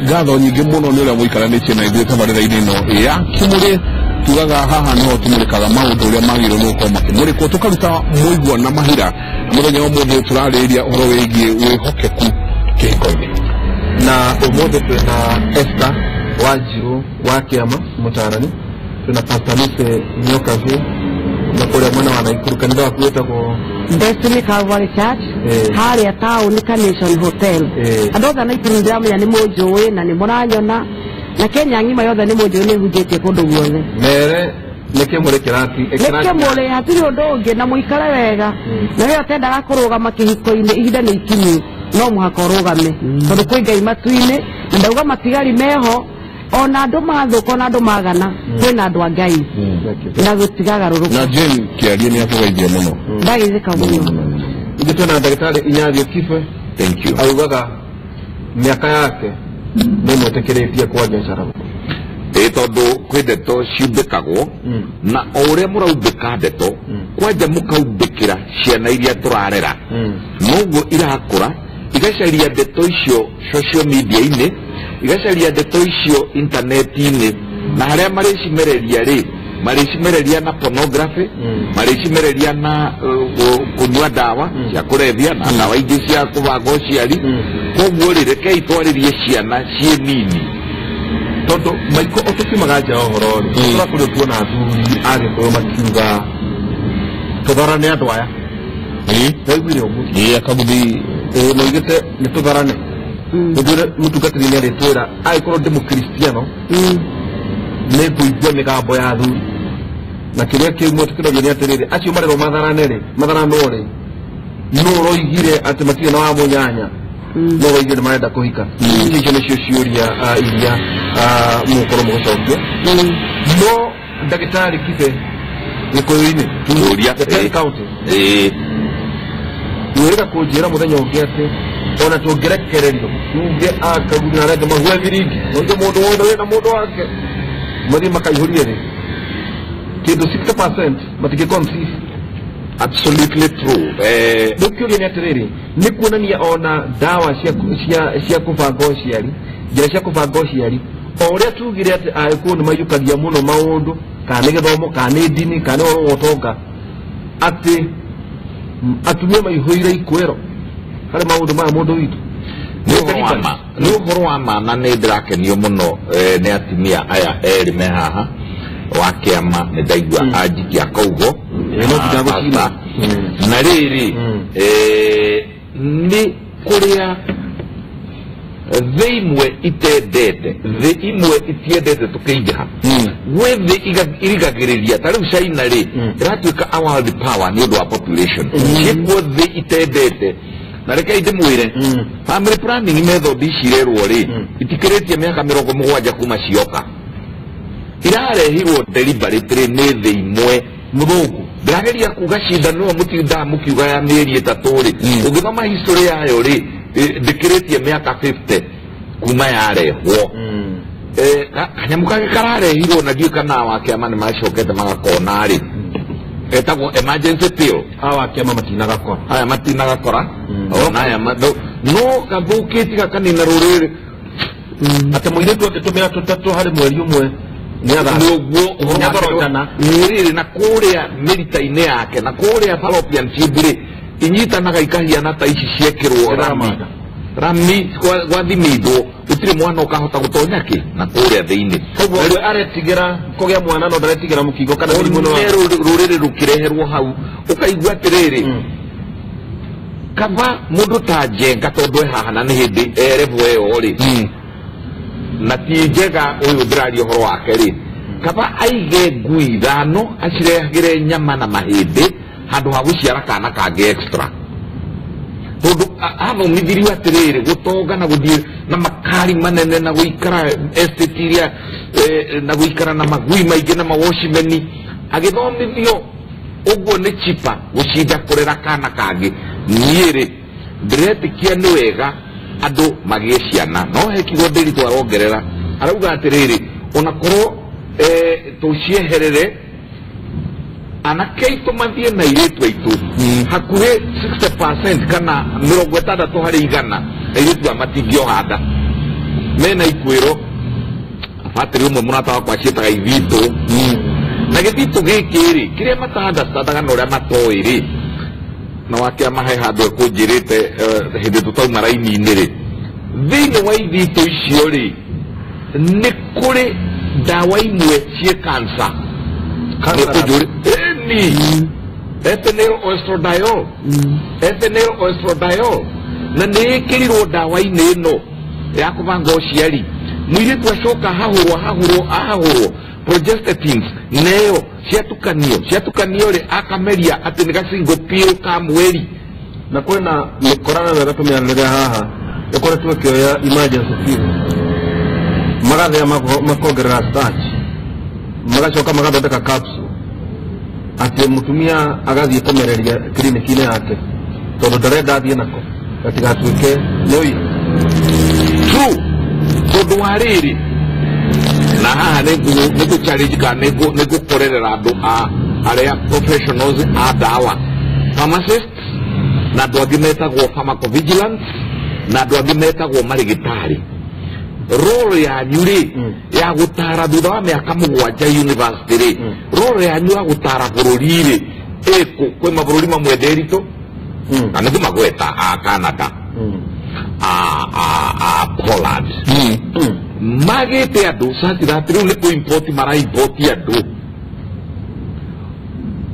Ngatho nyingĩ mũno nĩ ũrĩa mũikaranĩtie na ithuĩ tabarĩra-inĩ ĩno ya Kĩmũrĩ. Tugaga haha niho tumurikaga maũndũ ũrĩa magĩrĩirwo nĩ gũkorwo makĩmũrĩkwo, tũkaruta mũigua na mahira. Mũthenya wa ũmũthĩ tũrarĩrĩria ũhoro wĩgiĩ wĩhokeku kĩhiko-inĩ. Na ũmũthĩ twĩna Esther Wanjiru wa kĩama mũtaarani, twĩna Pastor Lucy Nyokabi na kũrĩa mwena wa Naikuru, kanitha waku wĩtagwo Destiny Calvary Church, harĩa taũni Carnation Hotel. Andũ othe a Naikuru ndĩramenya nĩ mũnjũĩ na nĩ mũranyona, na Kenya ng'ima yothe nĩ mũnjũĩ, nĩ hunjĩtie kũndũ guothe. Mere nĩkĩ mũrĩ kĩrathi? Nĩkĩ mũrĩ hatirĩ ũndũ ũngĩ, na mũikare wega. Na we ũtendaga kũrũgama kĩhiko-inĩ, ihinda nĩ ikinyu, no mũhaka ũrũgame, tondũ kwĩ Ngai matu-inĩ, na ndauga matigari meho, ona andũ mathũka, ona andũ magana, kwĩna andũ a Ngai na gũtigagarũrũka. Na Jane Kĩarie nĩ atũgeithia mũno. Ndageithĩka mũno. Ithuĩ twĩna ndagĩtarĩ Inyathiũ Kibe. Thank you. Augaga mĩaka yake nĩ ĩmwĩtĩkĩrĩtie kwanja caraba. Ĩ tondũ kwĩ ndeto ciumbĩkagwo, na o ũrĩa mũraumbĩka ndeto, kwanja mũkaumbĩkĩra ciana iria tũrarera, noguo irakũra igacaria ndeto icio social media-inĩ, igacaria ndeto icio internet-inĩ, na harĩa marĩcimereria rĩ, marĩcimereria na pornography, marĩcimereria na kũnyua ndawa cia kũrebia na ndawa ingĩ cia kũbanga ũciari. Koguo rĩ, rekei twarĩrie ciana ciĩ nini. Tondũ maiko tũkiumaga nja ũhoro rĩ, tũrakũrio tuona athuri a Gĩkũyũ makiuga tũtharane andũ aya. Waiguire ũguo? Ĩ akaguthi. Ĩ maugĩte nĩ tũtharane. Mũthuri mũtungatĩri nĩ arĩtwĩra angĩkorwo ndĩ mũkristiano nĩ ngũigua mĩgambo ya athuri, na kĩrĩa kĩmwe tũkĩrorio nĩ atĩrĩrĩ, acio marerwo matharane rĩ, matharanwo rĩ, nũ ũroigire atĩ matirĩ na wa mũnyanya, no ũroigire nĩ marenda kũhika? Icio nĩcio ciũria iria mũgũkorwo mũgĩcokia. No ndagĩtarĩ Kibe Gĩkũyũ-inĩ, Kũria. Gĩtari County, wĩrĩga kũnjĩra mũthenya ũngĩ atĩ ona tũngĩrekererio tuge akaguthi na arĩa angĩ mahue biringi, noige mũndũ wothe wĩna mũndũ wake mathiĩ makaihũrie thĩ, kĩndũ 60% matingĩ conceive. Absolutely true. Rĩu kĩũria nĩ atĩrĩrĩ, nĩ kuonania ona ndawa cia kũbanga ũciari, njĩra cia kũbanga ũciari, o ũrĩa tugire atĩ Agĩkũyũ nĩ maiyũkagia mũno maũndũ, kana nĩ gĩthomo, kana nĩ ndini, kana nĩ ũhoro wa ũtonga, atĩ atumia maihũire ikwĩro harĩ maũndũ maya mũndũ witũ. Nĩ ũhoro wa ma, nĩ ũhoro wa ma, na nĩ ndĩrakenio mũno nĩ atumia aya erĩ me haha wa kĩama, nĩ ndaigua anjikia kaugo. No nginya gũcina. Na rĩrĩ, nĩ kũrĩa thĩ imwe itendete, thĩ imwe itiendete tũkĩingĩha, gwĩ thĩ irigagĩrĩria. Ta rĩu China rĩ, ĩratuĩka a world power nĩ ũndũ wa population. Ciĩkuo thĩ itendete. Na rekei ndĩmwĩre, family planning method ici irerwo rĩ, itikĩrĩtie mĩaka 70 kuma cioka, irarehirwo deliberately nĩ thĩ imwe. Mũthũngũ. Ndĩrageria kuga cindano ĩyo mũtindaga mũkiuga ya mĩeri 3 rĩ, ũngĩthoma history yayo rĩ, ndĩkĩrĩtie mĩaka 50 kuma yarehwo. Kanyamũ kangĩ kararehirwo na ndiũĩ kana wa kĩama nĩ macokete magakona rĩ, etagwo emergency pill. Awa kĩama matinagakora. Aya matinagakora ona aya no gathũkĩtie gakanina rũrĩrĩ. Atĩ mũirĩtu angĩtũmĩra tũtatũ harĩ mweri ũmwe nĩ athaa. Nĩguo ũhoro wake. Nĩathorotana. Rĩrĩ na kũrĩa mĩrita-inĩ yake na kũrĩa fallopian tube rĩ, inyitanaga ikahiana ta ici ciekĩrwo rami. Ĩramanda. Rami gwathimindwo gũtirĩ mwana ũkahota gũtonya kĩ na kũrĩa thĩinĩ. Koguo we aretigĩra kũgĩa mwana no ndaretigĩra mũkingo kana mũrimũ nĩ wa One rũrĩrĩ rũkĩreherwo hau ũkaigua atĩrĩrĩ, kaba mũndũ ta Njenga, tondũ e haha na nĩ hĩndĩ erevo ĩyo rĩ, na ti njega ũyũ ndĩraria ũhoro wake rĩ, kaba aige ngui 5 acirehagĩre nyama na mahĩndĩ handũ ha gũciara kana kangĩ extra, tondũ athomithirio atĩrĩrĩ, gũtonga na gũthiĩ na makari manene na gũikara estate iria, na gũikara na magui maingĩ na mawocimeni, agĩthomithio ũguo nĩ chipa gũcinda kũrera kana kangĩ. Niĩ rĩ, ndĩretĩkia nĩ wega andũ magĩe ciana, no he kiugo Ndĩritũ arongerera, arauga atĩrĩrĩ, onakorwo tũcieherere anake aitũ mathiĩ na airĩtu aitũ, hakuhĩ 60% kana 60 harĩ igana airĩtu aya matingĩoha nda. Mena ikuĩro batĩrĩ ũmwe mũrata wakwa ciĩtaga ithitũ. Na gĩthitũ gĩkĩ rĩ kĩrĩa mataunderstandaga na ũrĩa matoĩ rĩ na wakĩama he handũ ekũnjĩrĩte hĩndĩ tũtauma raini-inĩ rĩ thĩinĩ wa ithitũ icio rĩ nĩ kũrĩ ndawa imwe ciĩ cancer. Ĩni ethanol oestradiol. Ethanol oestradiol na nĩ ĩkĩrirwo ndawa-inĩ ĩno ya kũbanga ũciari. Mũirĩtu acoka ahahũrwo progestatins neyo ciatukanio rĩ akameria atĩ nĩ gacingo pill ka mweri. Na kwĩna mĩkorana wega tũmĩarĩrĩria haha ĩkoretwo ĩkĩoya emergency pill magathĩa makongerera starch magacoka magathondeka capsule atĩ mũtumia agathiĩ kũmereria kiriniki-inĩ yake tondũ ndarenda athiĩ nako gatigatuĩke nĩũi. True. Tondũ wa rĩrĩ na haha nĩ challenge kana nĩ ngũkorerera andũ a arĩa professionals a ndawa pharmacists na andũ angĩ metagwo pharmacovigilance na andũ angĩ metagwo marĩgĩtarĩ. Role yanyu rĩ ya gũtara thutha wa mĩaka 7 university rĩ role yanyu ya gũtara bũrũri rĩ ĩkũ kwĩ mabũrũri mamwe ndĩritũ na nĩ ngũmagweta a Canada a Poland magĩte andũ such that rĩu nĩ kũ-import mara-import andũ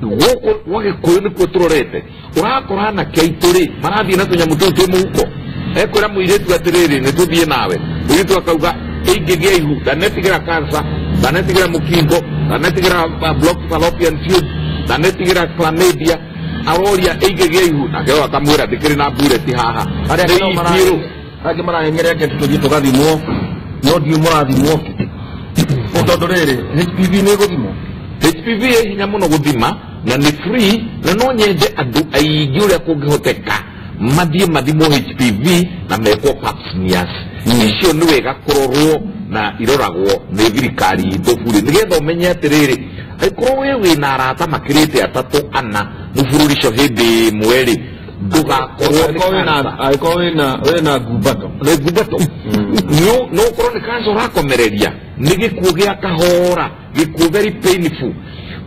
gũkũ gwa Gĩkũyũ nĩkuo tũrorete. Ũrakora anake aitũ rĩ marathiĩ na tũnyamũ tũu twĩ mũhuko ekwĩra mũirĩtu atĩrĩrĩ nĩ tũthiĩ nawe. Mũirĩtu akauga ingĩgĩa ihu ndanetigĩra cancer ndanetigĩra mũkingo ndanetigĩra blocked fallopian tube ndanetigĩra chlamydia aroria ingĩgĩa ihu nake ũyũ akamwĩra ndĩkĩrĩ na bureti haha. Arĩa angĩ maraheng'eria atĩ tũthiĩ tũgathimwo no ndiũ mũrathimwo tondũ rĩrĩ HPV nĩ ĩgũthimwo. HPV ĩ hinya mũno gũthima na nĩ free na no nyende andũ aingĩ ũrĩa kũngĩhoteka mathiĩ mathimwo HPV na mekwo pap smears. Icio nĩ wega kũrorwo na iroragwo nĩ thirikari itũ bure nĩgetha ũmenye atĩrĩrĩ angĩkorwo we wĩna arata makĩrĩte 3 4 mũbũrũri hĩndĩ ĩmwe rĩ ndũgakorwo angĩkorwo wĩna ngumbato nĩ ngumbato no ũkorwo nĩ cancer ũrakomereria nĩ gĩkuũ gĩa kahora gĩkuũ very painful.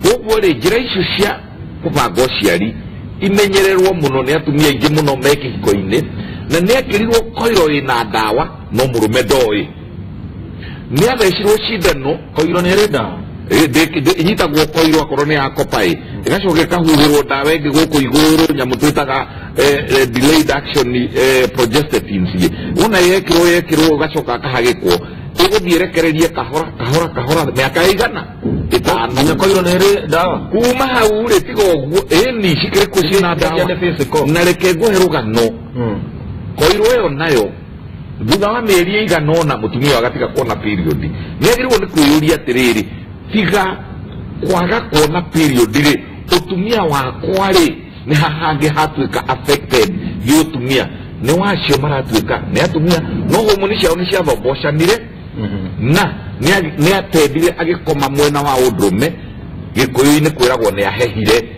Koguo rĩ njĩra icio cia kũbanga ũciari imenyererwo mũno nĩ atumia aingĩ mũno me kĩhiko-inĩ na nĩ ekĩrirwo koiro ĩna ndawa no mũrũme ndoĩ nĩ athecirwo cindano koiro nĩ ĩrĩ ndawa inyitagwo koiro akorwo nĩ ya kopa ĩ ĩgacoka ĩkahuhĩrwo ndawa ĩngĩ gũkũ igũrũ nyamũ twĩtaga delayed action progestatins wona yekĩrwo ĩgacoka akahagĩkwo ĩgũthiĩ ĩrekererie kahora kahora kahora mĩaka ĩigana 5 nginya koiro nĩ ĩrĩ ndawa kuma hau rĩ tiga ũguo ĩni cikĩrĩ kuo ciĩna ndawa na reke ngũhe rũgano koiro ĩyo nayo thutha wa mĩeri ĩigana ũna mũtumia agatiga kuona period nĩ agĩrĩirwo nĩ kwĩyũria atĩrĩrĩ tiga kwaga kuona period rĩ ũtumia wakwa rĩ nĩ hahangĩ hatuĩka affected nĩ ũtumia nĩ wacio maratuĩka nĩ atumia no homoni ciao nĩ ciathombocanire na nĩ atendire agĩkoma mwena wa ũndũrũme Gĩkũyũ-inĩ kwĩragwo nĩ ahehire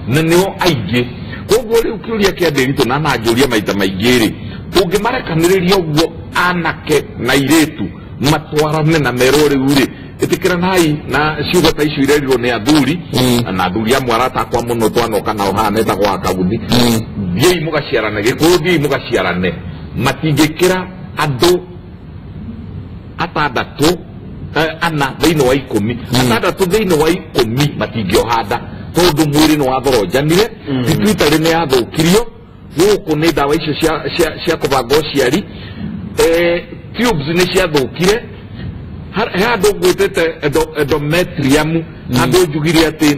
na nĩo aingĩ. Koguo rĩu kĩũria kĩa Ndĩritũ na nanjũria maita maingĩ rĩ ũngĩmarekanĩrĩria ũguo anake na airĩtu matwarane na merwo rĩu rĩ ĩtĩkĩranai na ciugo ta icio irerirwo nĩ athuri na athuri amwe arata akwa mũno twanoka nao haha metagwo akaguthi thiĩi mũgaciarane Gĩkũyũ thiĩi mũgaciarane matingĩkĩra andũ 6 4 thĩinĩ wa 10 6 thĩinĩ wa 10 matingĩoha nda tondũ mwĩrĩ nĩ wathoronjanire pituitary nĩ yathũkirio gũkũ nĩ ndawa icio cia kũbanga ũciari tubes nĩ ciathũkire he handũ ngwĩtĩte endometrium handũ njugire atĩ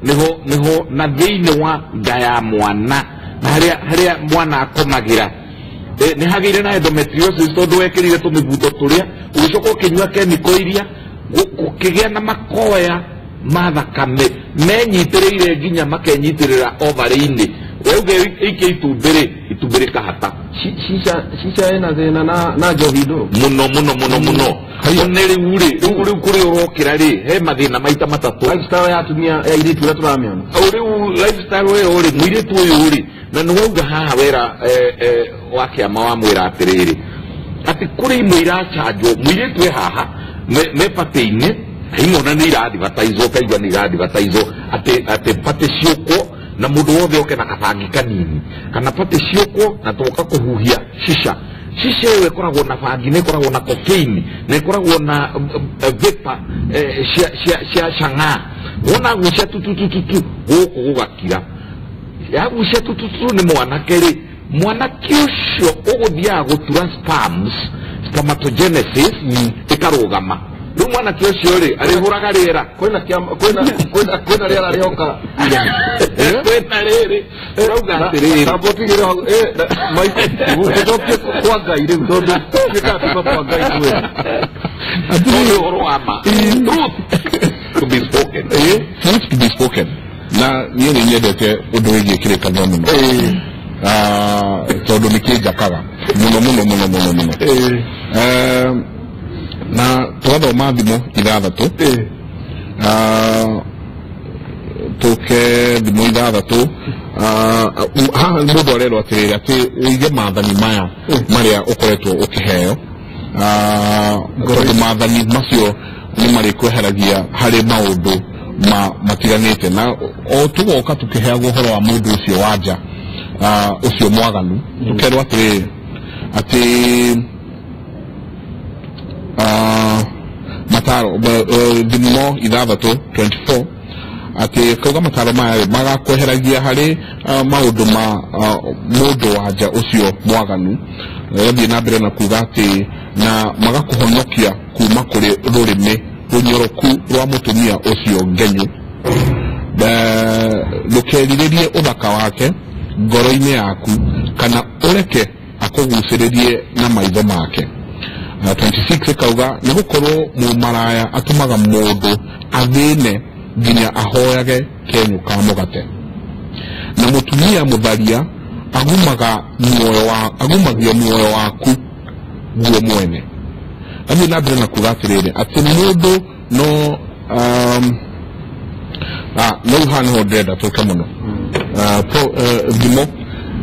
nĩho na thĩinĩ wa nda ya mwana na harĩa mwana akomagĩra nĩ hagĩire na endometriosis tondũ wekĩrire tũmĩbuto tũrĩa ũgĩcoka ũkĩnyua kemiko iria gũkĩgĩa na makoya ma thakame menyitĩrĩire nginya makenyitĩrĩra ovarĩ-inĩ wauge ĩikie itumbĩ rĩ itumbĩ rĩkahata. Shisha ĩna thĩna na njohi ndũrũ mũno mũno mũno mũno one rĩu rĩ rĩu kũrĩa ũrokĩra rĩ he mathĩna maita matatũ lifestyle ya atumia ya airĩtu ũrĩa tũramĩona rĩu lifestyle ĩyo rĩ mũirĩtu ũyũ rĩ na nĩ wauga haha wera wa kĩama wamwĩra atĩrĩrĩ Atĩ kũrĩ imwe irachanjwo mũirĩtu e haha me patĩ-inĩ imwe ona nĩ iradivataizwo ũkaigua nĩ iradivataizwo atĩ patĩ ciũkwo na mũndũ wothe oke na kabangi kanini kana patĩ ciũkwo na twoka kũhuhia shisha. Shisha ĩyo ĩkoragwo na bangi na ĩkoragwo na cocaine na ĩkoragwo na vapor cia chang'aa. Wona gucia tutututu gũkũ gũgakira yagucia tututu nĩ mwanake rĩ mwanake ũcio ũgũthiaga gũtura sperms spermatogenesis ĩkarũgama. Rĩu mwanake ũcio rĩ arĩhũraga rĩera kwĩna kwĩna rĩera rĩoka kwĩna rĩrĩ ũrauga atĩrĩrĩ tambotigĩre hau tũcokie kwa Ngai rĩu tondũ tuĩkaga tuma kwa Ngai twĩ nĩ ũhoro wa ma truth to be spoken. Truth to be spoken. Na niĩ nĩ nyendete ũndũ wĩgiĩ kĩrĩkanĩro mũno tondũ nĩ kĩnjakaga mũno mũno mũno mũno mũno. Na tũgathoma thimo ithathatũ tũke thimo ithathatũ haha mũndũ arerwo atĩrĩrĩ atĩ ũige maathani maya marĩa ũkoretwo ũkĩheo tondũ maathani macio nĩ marĩkweheragia harĩ maũndũ matiganĩte na o tũgoka tũkĩheagwo ũhoro wa mũndũ ũcio wa nja ũcio mwaganu tũkerwo atĩrĩrĩ atĩ mataro thimo ithathatũ 24 atĩ kauga mataro maya magakweheragia harĩ maũndũ ma mũndũ wa nja ũcio mwaganu gathiĩ na mbere na kuga atĩ na magakũhonokia kuma kũrĩ rũrĩmĩ rũnyoroku rwa mũtumia ũcio ngenyu. Ndũkerirĩrie ũthaka wake ngoro-inĩ yaku kana ũreke akũgucĩrĩrie na maitho make. 26 ĩkauga nĩ gũkorwo mũmaraya atũmaga mũndũ athĩne nginya ahoyage kenyũ ka mũgate na mũtumia mũtharia agumagia muoyo waku guo mwene. Athiĩ na mbere na kuga atĩrĩrĩ atĩ mũndũ no no haha nĩho ndĩrenda tũke mũno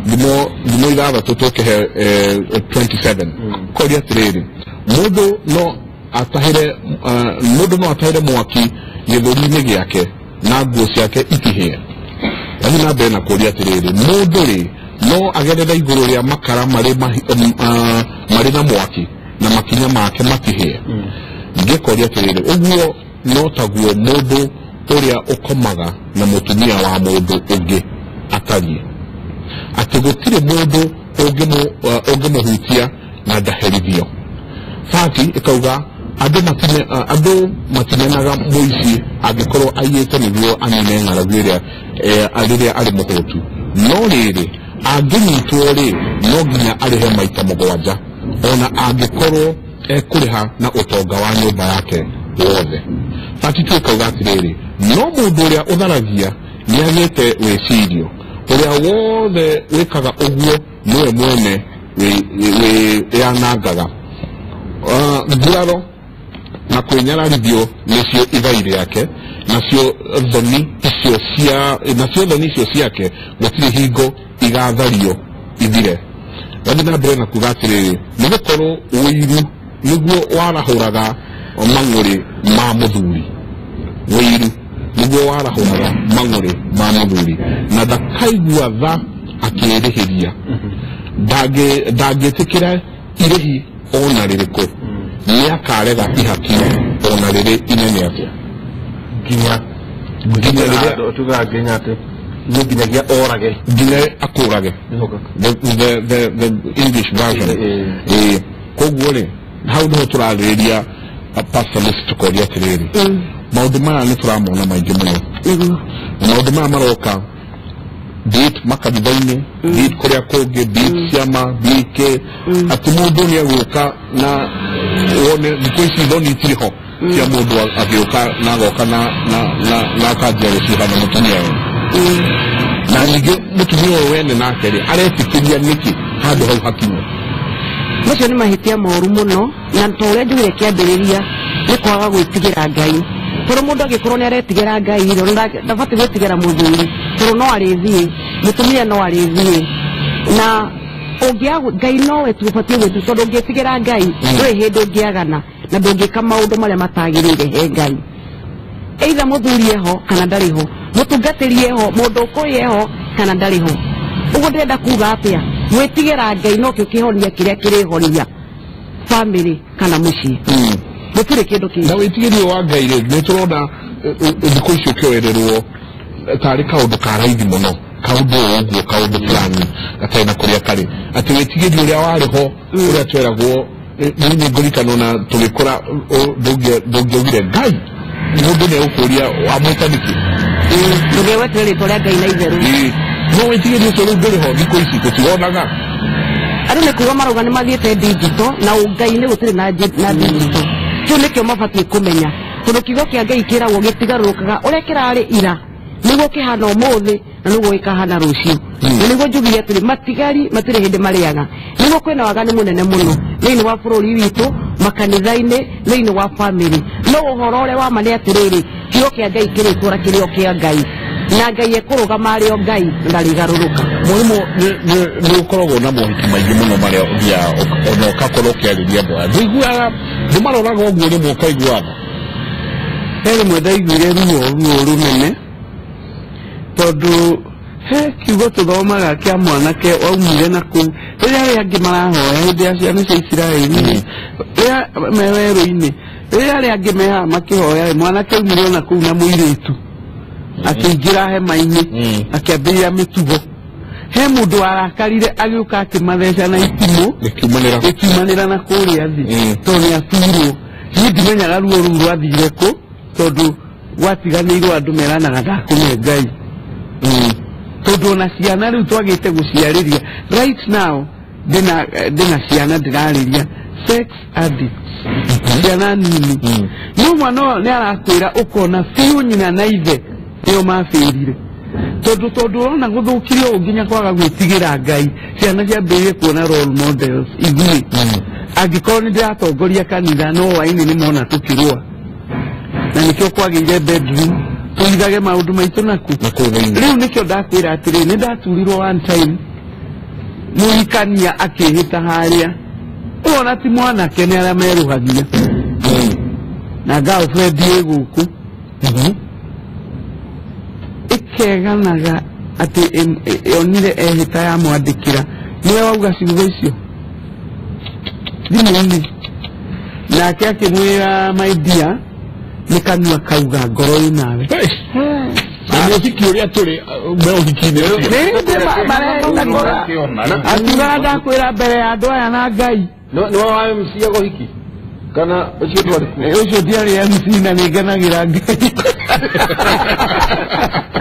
thimo ithathatũ tũkĩhe 27 koria atĩrĩrĩ mũndũ no atahĩre mwaki gĩthũri-inĩ gĩake na nguo ciake itihĩe. Athiĩ na mbere na kũria atĩrĩrĩ mũndũ rĩ no agerere igũrũ rĩa makara marĩ na mwaki na makinya make matihĩe. Ngĩkoria atĩrĩrĩ ũguo no taguo mũndũ ũrĩa ũkomaga na mũtumia wa mũndũ ũngĩ atariĩ atĩ gũtirĩ mũndũ ũngĩmũhutia na ndaherithio. 30 ĩkauga andũ matimenaga mũici angĩkorwo aiyĩte nĩguo anine ng'aragu ĩrĩa rĩrĩa arĩ mũhũtu no rĩrĩ angĩnyitwo rĩ no nginya arĩhe maita mũgwanja ona angĩkorwo ekũrĩha na ũtonga wa nyũmba yake wothe. 32 ĩkauga atĩrĩrĩ no mũndũ ũrĩa ũtharagia nĩagĩte wĩcirio ũrĩa wothe wĩkaga ũguo nĩwe mwene wĩyanangaga. Nguraro na kwĩnyararithio nĩcio igai rĩake nacio thoni icio ciake gũtirĩ hingo igathario ithire. Gathiĩ na mbere na kuga atĩrĩrĩ nĩ gũkorwo ũiru nĩguo warahũraga mang'ũrĩ ma mũthuri ũiru nĩguo warahũraga mang'ũrĩ ma mũthuri na ndakaigua tha akĩrĩhĩria ndangĩtĩkĩra irĩhi ona rĩrĩkũ nĩakarega ihaki ona rĩrĩ inene atĩa nginya rĩrĩa tugaga nginya atĩ no nginyagia orage nginya akũrage the English version. Koguo rĩ hau nĩho tũrarĩrĩria Pastor Lucy tũkoria atĩrĩrĩ maũndũ maya nĩ tũramona maingĩ mũno na maũndũ maya maroka be it makanitha-inĩ be it kũrĩa kũngĩ be it ciama be it kĩ atĩ mũndũ nĩ egũka na wone thikũ ici thoni itirĩ ho cia mũndũ agĩũka na agoka na akanjia gũcuha na mũtumia wene na ningĩ mũtumia ũyũ wene nake rĩ aretĩkĩria nĩkĩ handũ hau hakinya. Macio nĩ mahĩtia moru mũno na ta ũrĩa njugire kĩambĩrĩria nĩ kwaga gwĩtigĩra Ngai tondũ mũndũ angĩkorwo nĩ aretigĩra Ngai rĩ ndabatiĩ gwĩtigĩra mũthuri tondũ no arĩthiĩ mũtumia no arĩthiĩ na Ũngĩaga Ngai nowe tu ũbatiĩ gwĩtu tondũ ũngĩtigĩra Ngai ndũrĩ hĩndĩ ũngĩagana na ndũngĩka maũndũ marĩa matagĩrĩire he Ngai. Either mũthuri eho kana ndarĩ ho, mũtungatĩri eho, mũndũ ũkũĩ eho kana ndarĩ ho. Ũguo ndĩrenda kuga atĩa? Gwĩtigĩra Ngai nokĩo kĩhonia kĩrĩa kĩrĩhonia family kana mũciĩ. Gũtirĩ kĩndũ kĩngĩ. Na wĩtigĩri wa Ngai rĩ, nĩ tũrona thikũ ici ũkĩoererwo tarĩ kaũndũ ka raithi mũno, kaũndũ ũguo, kaũndũ fulani gatarĩ na kũrĩa karĩ, atĩ wĩtigĩri ũrĩa warĩ ho ũrĩa tweragwo niĩ nĩ ngũririkana ona tũgĩkũra ndũngĩaugire Ngai mũndũ nĩ egũkũria wamwĩta nĩkĩ. Ndũngĩgwetire rĩtwa rĩa Ngai na itherũ. No wĩtigĩri ũcio rĩu ndũrĩ ho thikũ ici tũtiwonaga. Andũ nĩ kuga marauga nĩ mathiĩte digital na ũngai-inĩ gũtirĩ na digital. Kĩu nĩkĩo mabatiĩ kũmenya tondũ kiugo kĩa Ngai kĩragwo gĩtigarũrũkaga ũrĩa kĩrarĩ ira nĩguo kĩhana ũmũthĩ na nĩguo gĩkahana rũciũ. Na nĩguo njugire atĩrĩ matigari matirĩ hĩndĩ marĩaga. Nĩguo kwĩna waganu mũnene mũno thĩinĩ wa bũrũri witũ, makanitha-inĩ, thĩinĩ wa family. No ũhoro ũrĩa wa ma nĩ atĩrĩrĩ, kiugo kĩa Ngai kĩrĩtũra kĩrĩ o kĩa Ngai na Ngai ekũrũgama arĩ o Ngai na ndarĩgarũrũka. Mũrimũ nĩ ũkoragwo na mohiki maingĩ mũno marĩa ũthiaga ona ũgakorwo ũkĩarĩria andũ aya. Ndũiguaga, ndũmaroraga ũguo rĩmwe ũkaiguaga. He rĩmwe ndaiguire ruo rũnene tondũ he kiugo tũthomaga kĩa mwanake waumire na kũu rĩrĩa arĩa angĩ marahoya hĩndĩ ya ciana cia Isiraeli rĩrĩa me werũ-inĩ, rĩrĩa arĩa angĩ me haha makĩhoya, mwanake aumire ona kũu na mũirĩtu akĩingĩra hema-inĩ akĩambĩrĩria mĩtugo. He mũndũ warakarire agĩũka akĩmatheca na itimũ rĩkiumanĩra na kũrĩa thĩ tondũ nĩ aturwo. Niĩ ndimenyaga ruo rũu rwathire kũ tondũ gwatiganĩirwo andũ meranaga ndakũme Ngai. Tondũ ona ciana rĩu twagĩte gũciarĩria right now ndĩna ciana ndĩrarĩria sex addicts, ciana nini. No mwana ũyũ nĩ arakwĩra ũkona biũ nyina na ithe nĩo mabĩrire tondũ ũrona gũthũkirio ũũ nginya kwaga gwĩtigĩra Ngai, ciana ciambĩrĩrie kuona role models ithuĩ. Angĩkorwo nĩ ndĩratongoria kanitha no hwaĩ-inĩ nĩ mona tũkĩrũa na nĩkĩo kwagĩire bedroom tũithage maũndũ maitũ naku. Rĩu nĩkĩo ndakwĩra atĩrĩ, nĩ ndaturirwo one time mũhikania akĩhĩta harĩa ũrona ti mwanake nĩ arĩa merũhagia na girlfriend ĩ gũkũ ĩkeganaga atĩ yonire ehĩta yamwandĩkĩra nĩwe wauga ciugo icio thimũ-inĩ, nake akĩmwĩra my dear nĩ kanua kauga ngoro ĩ nawe. Na nĩ ũhiki ũrĩa tũrĩ me ũhiki-inĩ ũcio. Akiugaga ndakwĩra mbere ya andũ aya na Ngai. Nĩ wa MC ya ũhiki kana ũcio ndwarĩ kuo? Ũcio ndiarĩ MC na nĩ ngenagĩra Ngai.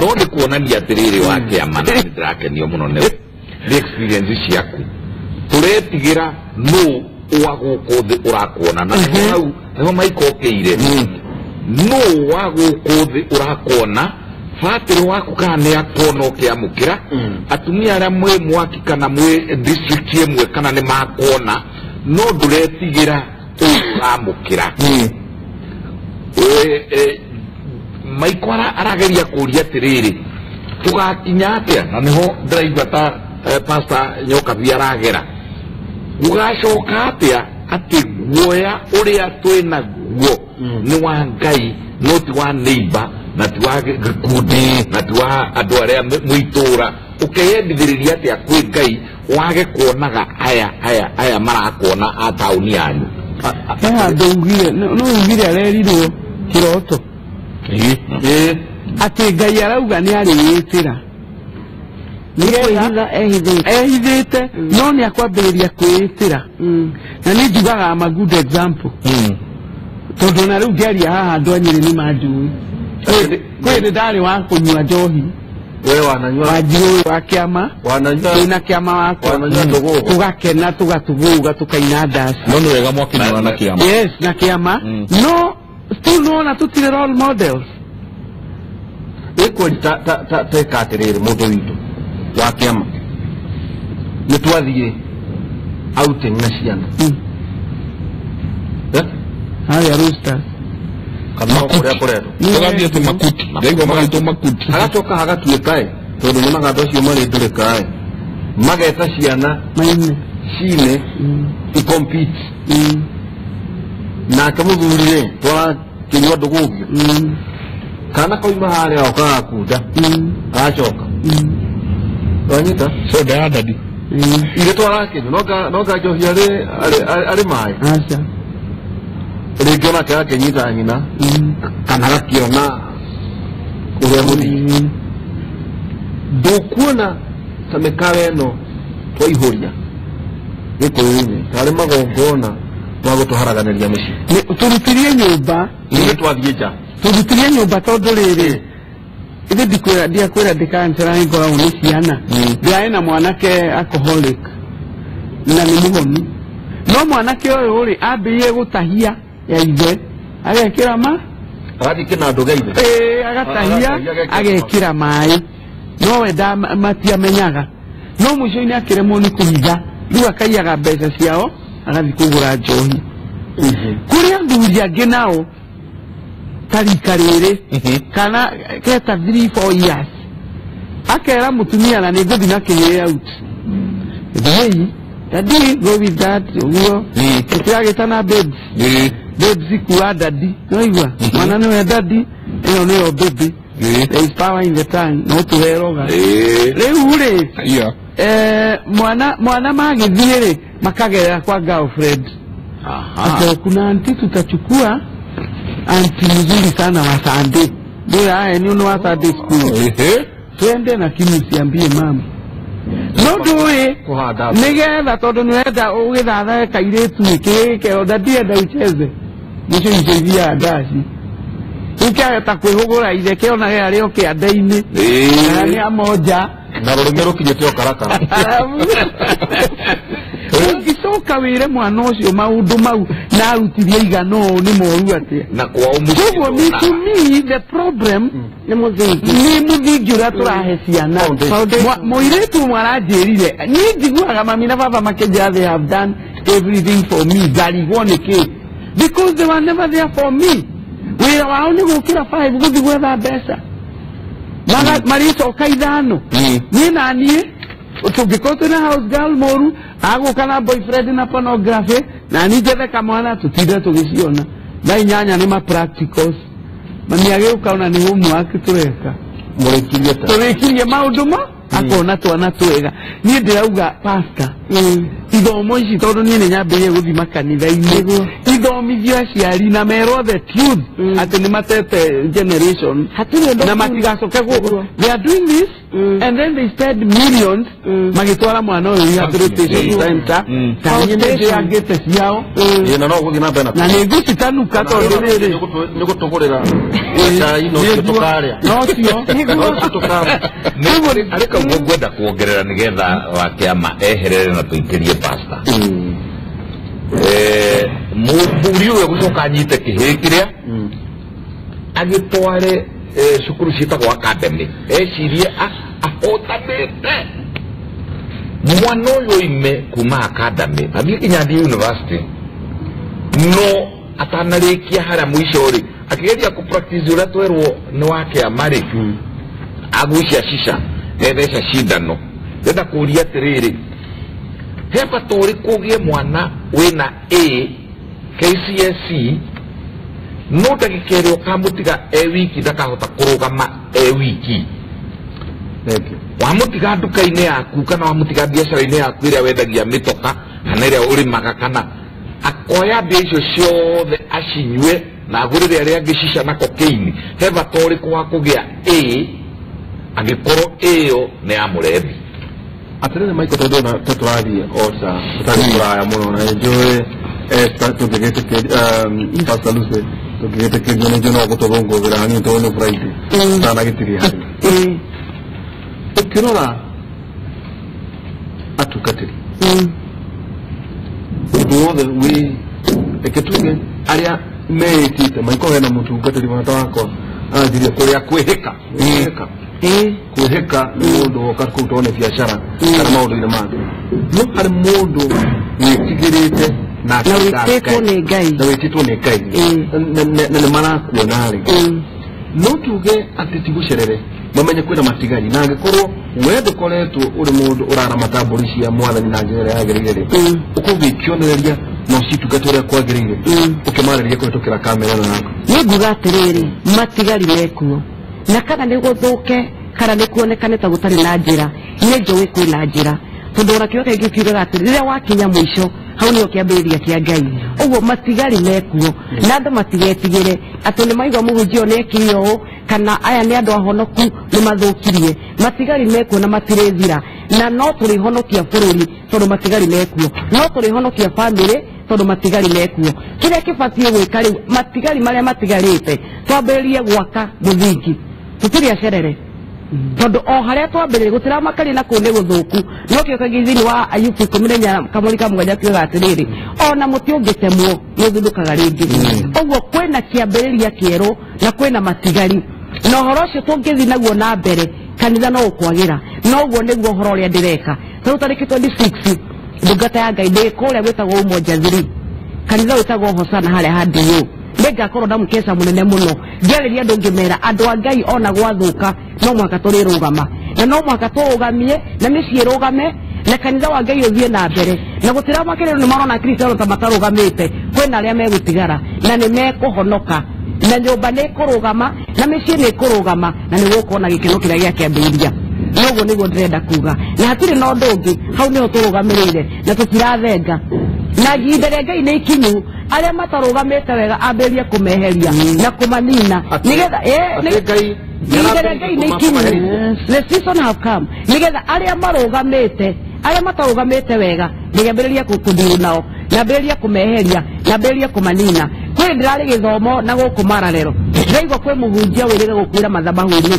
No nĩ kuonania atĩrĩrĩ wa kĩama na nĩ ndĩrakenio mũno nĩ experience ciaku. Tũretigĩra nũ wa gũkũ thĩ ũrakuona na hau nĩho maikokĩire. Nũ wa gũkũ thĩ ũrakuona batĩrĩ waku kana nĩ akuona ũkĩamũkĩra, atumia arĩa mwĩ mwaki kana mwĩ district ĩmwe kana nĩ makuona, no ndũretigĩra ũramũkĩra. Maiko arageria kũria atĩrĩrĩ, tũgakinya atĩa? Na nĩho ndĩraigua ta Pastor Nyokabi aragera. Gũgacoka atĩa atĩ guoya ũrĩa twĩnaguo nĩ wa Ngai no ti wa neighbor na ti wa gĩkundi na ti wa andũ arĩa mwĩtũra, ũkeyendithĩrĩria atĩa kwĩ Ngai wage kuonaga aya marakuona a taũni yanyu? He handũ ugire, no ugire arerirwo kĩroto atĩ Ngai arauga nĩ arĩĩtĩra Nĩkwĩhitha ehithĩte no nĩ akwambĩrĩria kwĩĩtĩra. Na nĩ njugaga I'm a good example tondũ na rĩu ngĩaria haha andũ a Nyĩrĩ nĩ manjũĩ. Kwĩ hĩndĩ ndarĩ wa kũnyua njohi We wananyua wanjirũ wa kĩama twĩna kĩama wakwa tũgakena tũgatũgũga tũkaina ndaci. No nĩ wega mwakĩnyuana na kĩama. Yes, na kĩama. No still nona tũtirĩ role models. Ĩkweri ta atĩrĩrĩ mũndũ witũ wa kĩama nĩ twathiĩ outing na ciana harĩa Roosters kana kũrĩa kũretwo tũgathiĩ atĩ makuti ndaigua magaitwo makuti hagacoka hagatuĩka ĩ tondũ nyonaga andũ acio marĩ ndũrĩka ĩ Mageta ciana maine cine ikompete nake mũthuri rĩ twarakĩnyua ndũgũgio kana koima harĩa o kagakunda gacoka wanyita soda ya dadi ithe twarakĩnyua no njohi arĩ maĩ aca rĩngĩ onake gakĩnyita nyina kana gakĩona ũrĩa mũthii ndũkuona ta mĩkawa ĩno twaihũria gĩkũyũ-inĩ tarĩ magongona ma gũtũharaganĩria mĩciĩ tũrutirie nyũmba ithuĩ twathiĩ nja tũrutirie nyũmba tondũ rĩrĩ ithe ndiakwĩra ndĩkansera nĩ ngoragwo nĩ ciana ndĩrarĩ na mwanake alcoholic na nĩ mũhonu no mwanake ũyũ rĩ ambĩrĩrie gũtahia ya ithe agekĩra ma agathiĩ kĩnandũ gĩa ithe agatahia agekĩra maĩ no we matiamenyaga no mũico-inĩ akĩremwo nĩ kũhitha rĩu akaiyaga mbeca ciao agathiĩ kũgũra njohi kũrĩ athuri angĩ nao ta rika rĩrĩ kana keta 3-4 years akera mũtumia na nĩ ngũthiĩ na kĩhĩĩ out hey daddy go with that ũguo tũtiragĩtana babes babes kuwa daddy noigua mwana nĩwe daddy ĩno nĩyo baby there is power in the tongue no tũheroga rĩu rĩ mwana magĩthiĩ rĩ makagerera kwa girlfriend akero kuna anti tutachukua anti mzuri sana wa Sunday ndio haya ni wa Sunday school twende na kimusiambie mama no ndũĩ nĩgetha tondũ nĩwenda ũgĩthathae kairĩtu gĩkĩ ndandienda ucheze nĩcio icio ithiaga ndaci ũkĩahota kwĩhũgũra ithe kĩonage arĩ o kĩanda-inĩ kana nĩ amonja na rũrĩmĩ rũkinyĩte o karakara ũngĩcoka wĩre mwana ũcio maũndũ mau na arutithie igana ũũ nĩ moru atĩa na kwao koguo me to me the problem nĩ mũthingi ũrĩa tũrahe ciana mũirĩtu ũmwe aranjĩrire niĩ njiguaga mami na baba makĩnjĩra they have done everything for me ngarigwo nĩkĩ because they were never there for me wĩra wao nĩ gũkĩra 5 gũthiĩ gwetha mbeca marĩcoka 5 niĩ na niĩ tũngĩkorwo twĩna house girl mũru agũka na boyfriend na pornography na niĩ njethe kamwana tũtinde tũgĩciona thaa 8 nĩ ma practicals mami agĩũka ona nĩ homework tũreka tũrĩkirie maũndũ ma akona twana twega niĩ ndĩrauga pastor ithomo ici tondũ niĩ nĩ nyambĩrĩrie gũthiĩ makanitha-inĩ ithomithio aciari na merwo the truth atĩ nĩ matete generation na matigacoke they are doing this and then they spend millions magĩtwara mwana ũyũ rehabilitation center ta niĩ nĩ ndĩangĩte ciao na no gũthiĩ na mbere na nĩ ngũcitanuka tondũ rĩrĩ nĩ gũtũgũrĩra cai no tũkarĩa no cio tũkarĩa arĩ kauguo ngwenda kuongerera nĩgetha wa kĩama eherere na tũingĩrie pastor mũthuri ũyũ gũcoka anyite kĩhĩĩ kĩrĩa agĩtware cukuru ciĩtagwo academy ecirie ahotanĩte mwana ũyũ oime kuma academy athiĩ nginya athiĩ university no atanarĩkia harĩa mũico rĩ akĩgeria kũ practice ũrĩa twerwo nĩ wa kĩama rĩ agucia cica etheca cindano ndĩrenda kũria atĩrĩrĩ he bata ũrĩkũ ũgĩe mwana wĩna A KCSE no ndagĩka ĩrĩa ũkamũtiga e wiki ndakahota kũrũgama e wiki wamũtiga nduka-inĩ yaku kana wamũtiga biacara-inĩ yaku ĩrĩa wendagia mĩtoka kana ĩrĩa ũrĩmaga kana akoya mbia icio ciothe acinyue na agũrĩre arĩa angĩ cica na cocaine he bata ũrĩkũ wa kũgĩa A angĩkorwo ĩyo nĩ ya mũrebi atĩrĩrĩ Michael tondũ na tũrathiĩ o ta tũtarĩ kũraya mũno na nĩnjũĩ tũngĩgĩtĩkĩria Pastor Lucy tũngĩgĩtĩkĩrio nĩnjũĩ no gũtũthũngũthĩra hanini tondũ nĩ Friday tũtanagĩtiria hanini ũkĩrora atungatĩri ũndũ wothe wĩ reke tuge arĩa meĩtĩte Michael hena mũtungatĩri mũrata wakwa anjirie kũrĩa kwĩhĩka kwĩhĩka nĩ mũndũ woka kũu tondũ nĩ biacara kana maũndũ-inĩ mangĩ no harĩ mũndũ wĩtigĩrĩte na wĩtĩtwo nĩ Ngai na wĩtĩtwo nĩ Ngai na nĩ marakuona rĩ no tuge atĩ ti gũcerere Mamenye kwĩna matigari na angĩkorwo we ndũkoretwo ũrĩ mũndũ ũraramata mbũri cia mwathani na njĩra ĩrĩa yagĩrĩire rĩ, ũkorwo wĩ kĩonereria na ũcitungate ũrĩa kwagĩrĩire, ũkĩmarĩria kũhĩtũkĩra kamera ĩno yaku. Nĩ nguga atĩrĩrĩ, matigari mekuo, na kana nĩ gũthũke kana nĩ kuonekane ta gũtarĩ na njĩra, nĩ njũĩ kwĩna njĩra, tondũ ona kĩo kaingĩ kiugaga atĩ rĩrĩa wakinya mũico hau nĩho kĩambĩrĩria kĩa Ngai. Ũguo matigari mekuo, na andũ matigetigĩre atĩ nĩ maigua mũhunjia ũyũ nĩekire ũũ kana aya nĩ andũ ahonoku nĩ mathũkirie. Matigari mekuo na matirĩthira, na no tũrĩhonokia bũrũri tondũ matigari mekuo, no tũrĩhonokia bamĩrĩ tondũ matigari mekuo. Kĩrĩa kĩbatiĩ gwĩka rĩu, matigari marĩa matigarĩte twambĩrĩrie gwaka mũthingi, tũtirĩ acerere, tondũ o harĩa twambĩrĩrie gũtiramakania na kũu nĩ gũthũku. No kĩo kaingĩ thĩinĩ wa Ayubu 14 kamũri ka 7 kiugaga atĩrĩrĩ, ona mũtĩ ũngĩtemwo nĩ ũthundũkaga rĩngĩ. Ũguo kwĩna kĩambĩrĩria kĩerũ na kwĩna matigari, na ũhoro ũcio tũngĩthiĩ naguo na mbere kanitha no ũkwagĩra. Na ũguo nĩguo ũhoro ũrĩa ndĩreka. Tarĩu tarĩki 26 ndungata ya Ngai ndĩ kũrĩa gwĩtagwo Umoja 3, kanitha wĩtagwo Hosana harĩa ha DU, nĩngakorwo na mũkeca mũnene mũno ngĩarĩria andũ ngĩmera andũ a Ngai ona gwathũka no mũhaka tũrĩrũgama, na no mũhaka tũrũgamie na mĩciĩ ĩrũgame na kanitha wa Ngai ũthiĩ na mbere. Na gũtiramakĩrĩro nĩ marona Kristiano ta matarũgamĩte, kwĩna arĩa megũtigara na nĩ mekũhonoka, na nyũmba nĩ ĩkũrũgama na mĩciĩ nĩ ĩkũrũgama, na nĩ gũkorwo na gĩkeno kĩrĩa gĩakĩambĩrĩria. Noguo nĩguo ndĩrenda kuga, na hatirĩ na ũndũ ũngĩ, hau nĩho tũrũgamĩrĩire na tũtirathenga, na ihinda rĩa Ngai nĩ ikinyu, arĩa matarũgamĩte wega ambĩrĩrie kũmeheria na kũmanina, nĩgetha ihinda rĩa Ngai nĩ ikinyu, the season have come, nĩgetha arĩa marũgamĩte, arĩa matarũgamĩte wega nĩgambĩrĩria kũndiru nao, nambĩrĩria kũmeheria, nambĩrĩria kũmanina. Kwĩ ndĩrarĩ gĩthomo na gũkũ Mararero, ndĩraigua kwĩ mũhunjia wĩrĩga gũkuĩra mathabahu-inĩ,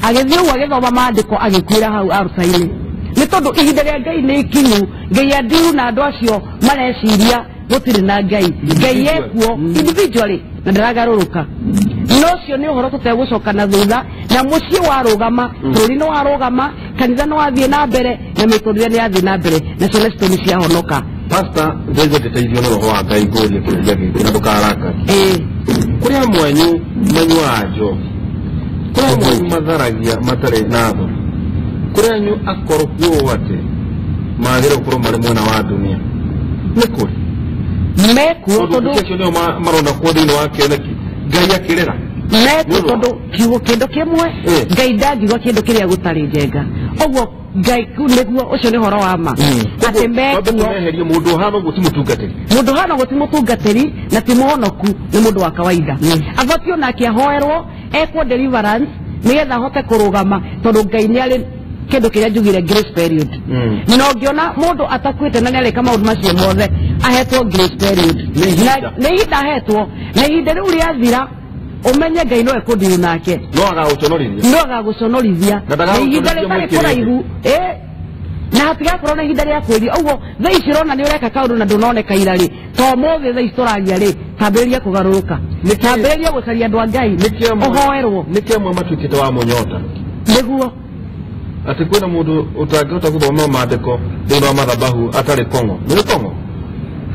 agĩthiĩ ũguo agĩthoma maandĩko agĩkuĩra hau aruta-inĩ, nĩ tondũ ihinda rĩa Ngai nĩ ikinyu. Ngai andiru na andũ acio mareciria gũtirĩ na Ngai, Ngai ekuo individually na ndaragarũrũka. No ũcio nĩ ũhoro tũtegũcoka na thutha, na mũciĩ warũgama, bũrũri nĩ warũgama, kanitha nĩ wathiĩ na mbere, na mĩtũrĩre nĩ yathiĩ na mbere, na ciana citũ nĩ ciahonoka. Pastor, ndaigua ngĩteithio nĩ roho wa Ngai ngũrie kĩũria gĩkĩ na ndũkarakare. Kũrĩ amwe anyu manyuaga njohi, kũrĩ amwe anyu matharagia matarĩ na thoni, kũrĩ anyu akoroku ũũ atĩ magĩrĩirwo gũkorwo marĩ mwena wa dunia, nĩ kũrĩ mekuo tondũ acio nĩo marona kuo thĩinĩ wa kĩoneki Ngai akĩrĩra mekuo, tondũ kiugo kĩndũ kĩmwe Ngai ndangiuga kĩndũ kĩrĩa gũtarĩ njenga. Ũguo Ngai nĩguo ũcio nĩ ũhoro wa ma atĩ mekuo. Meherie mũndũ ũhana ũguo ti mũtungatĩri. Mũndũ ũhana ũguo ti mũtungatĩri na ti mũhonoku, nĩ mũndũ wa kawaida, abatiĩ onake ahoerwo ekwo deliverance nĩgetha ahote kũrũgama, tondũ Ngai nĩ arĩ kĩndũ kĩrĩa njugire grace period. Na ũngĩona mũndũ atakuĩte na nĩarĩka maũndũ macio mothe, ahetwo grace period, nĩ ihinda ahetwo, na ihinda rĩu rĩathira ũmenye Ngai no ekũndiru nake, no agagũconorithia, no agagũconorithia, na ihinda rĩtarĩ kũraihu, na hatigakorwo na ihinda rĩa kwĩria. Ũguo thaa ici ũrona nĩ ũreka kaũndũ na ndũnoneka ira rĩ, to ũmũthĩ thaa ici tũraria rĩ, tambĩrĩria kũgarũrũka, tambĩrĩria gũcaria andũ a Ngai, ũhoerwo. Nĩkĩ amwe matuĩkĩte wa mũnyota? Nĩguo atĩ kwĩna mũndũ ũtangĩhota gũthoma maandĩko thĩinĩ wa mathabahu atarĩ kong'o. Nĩ kong'o?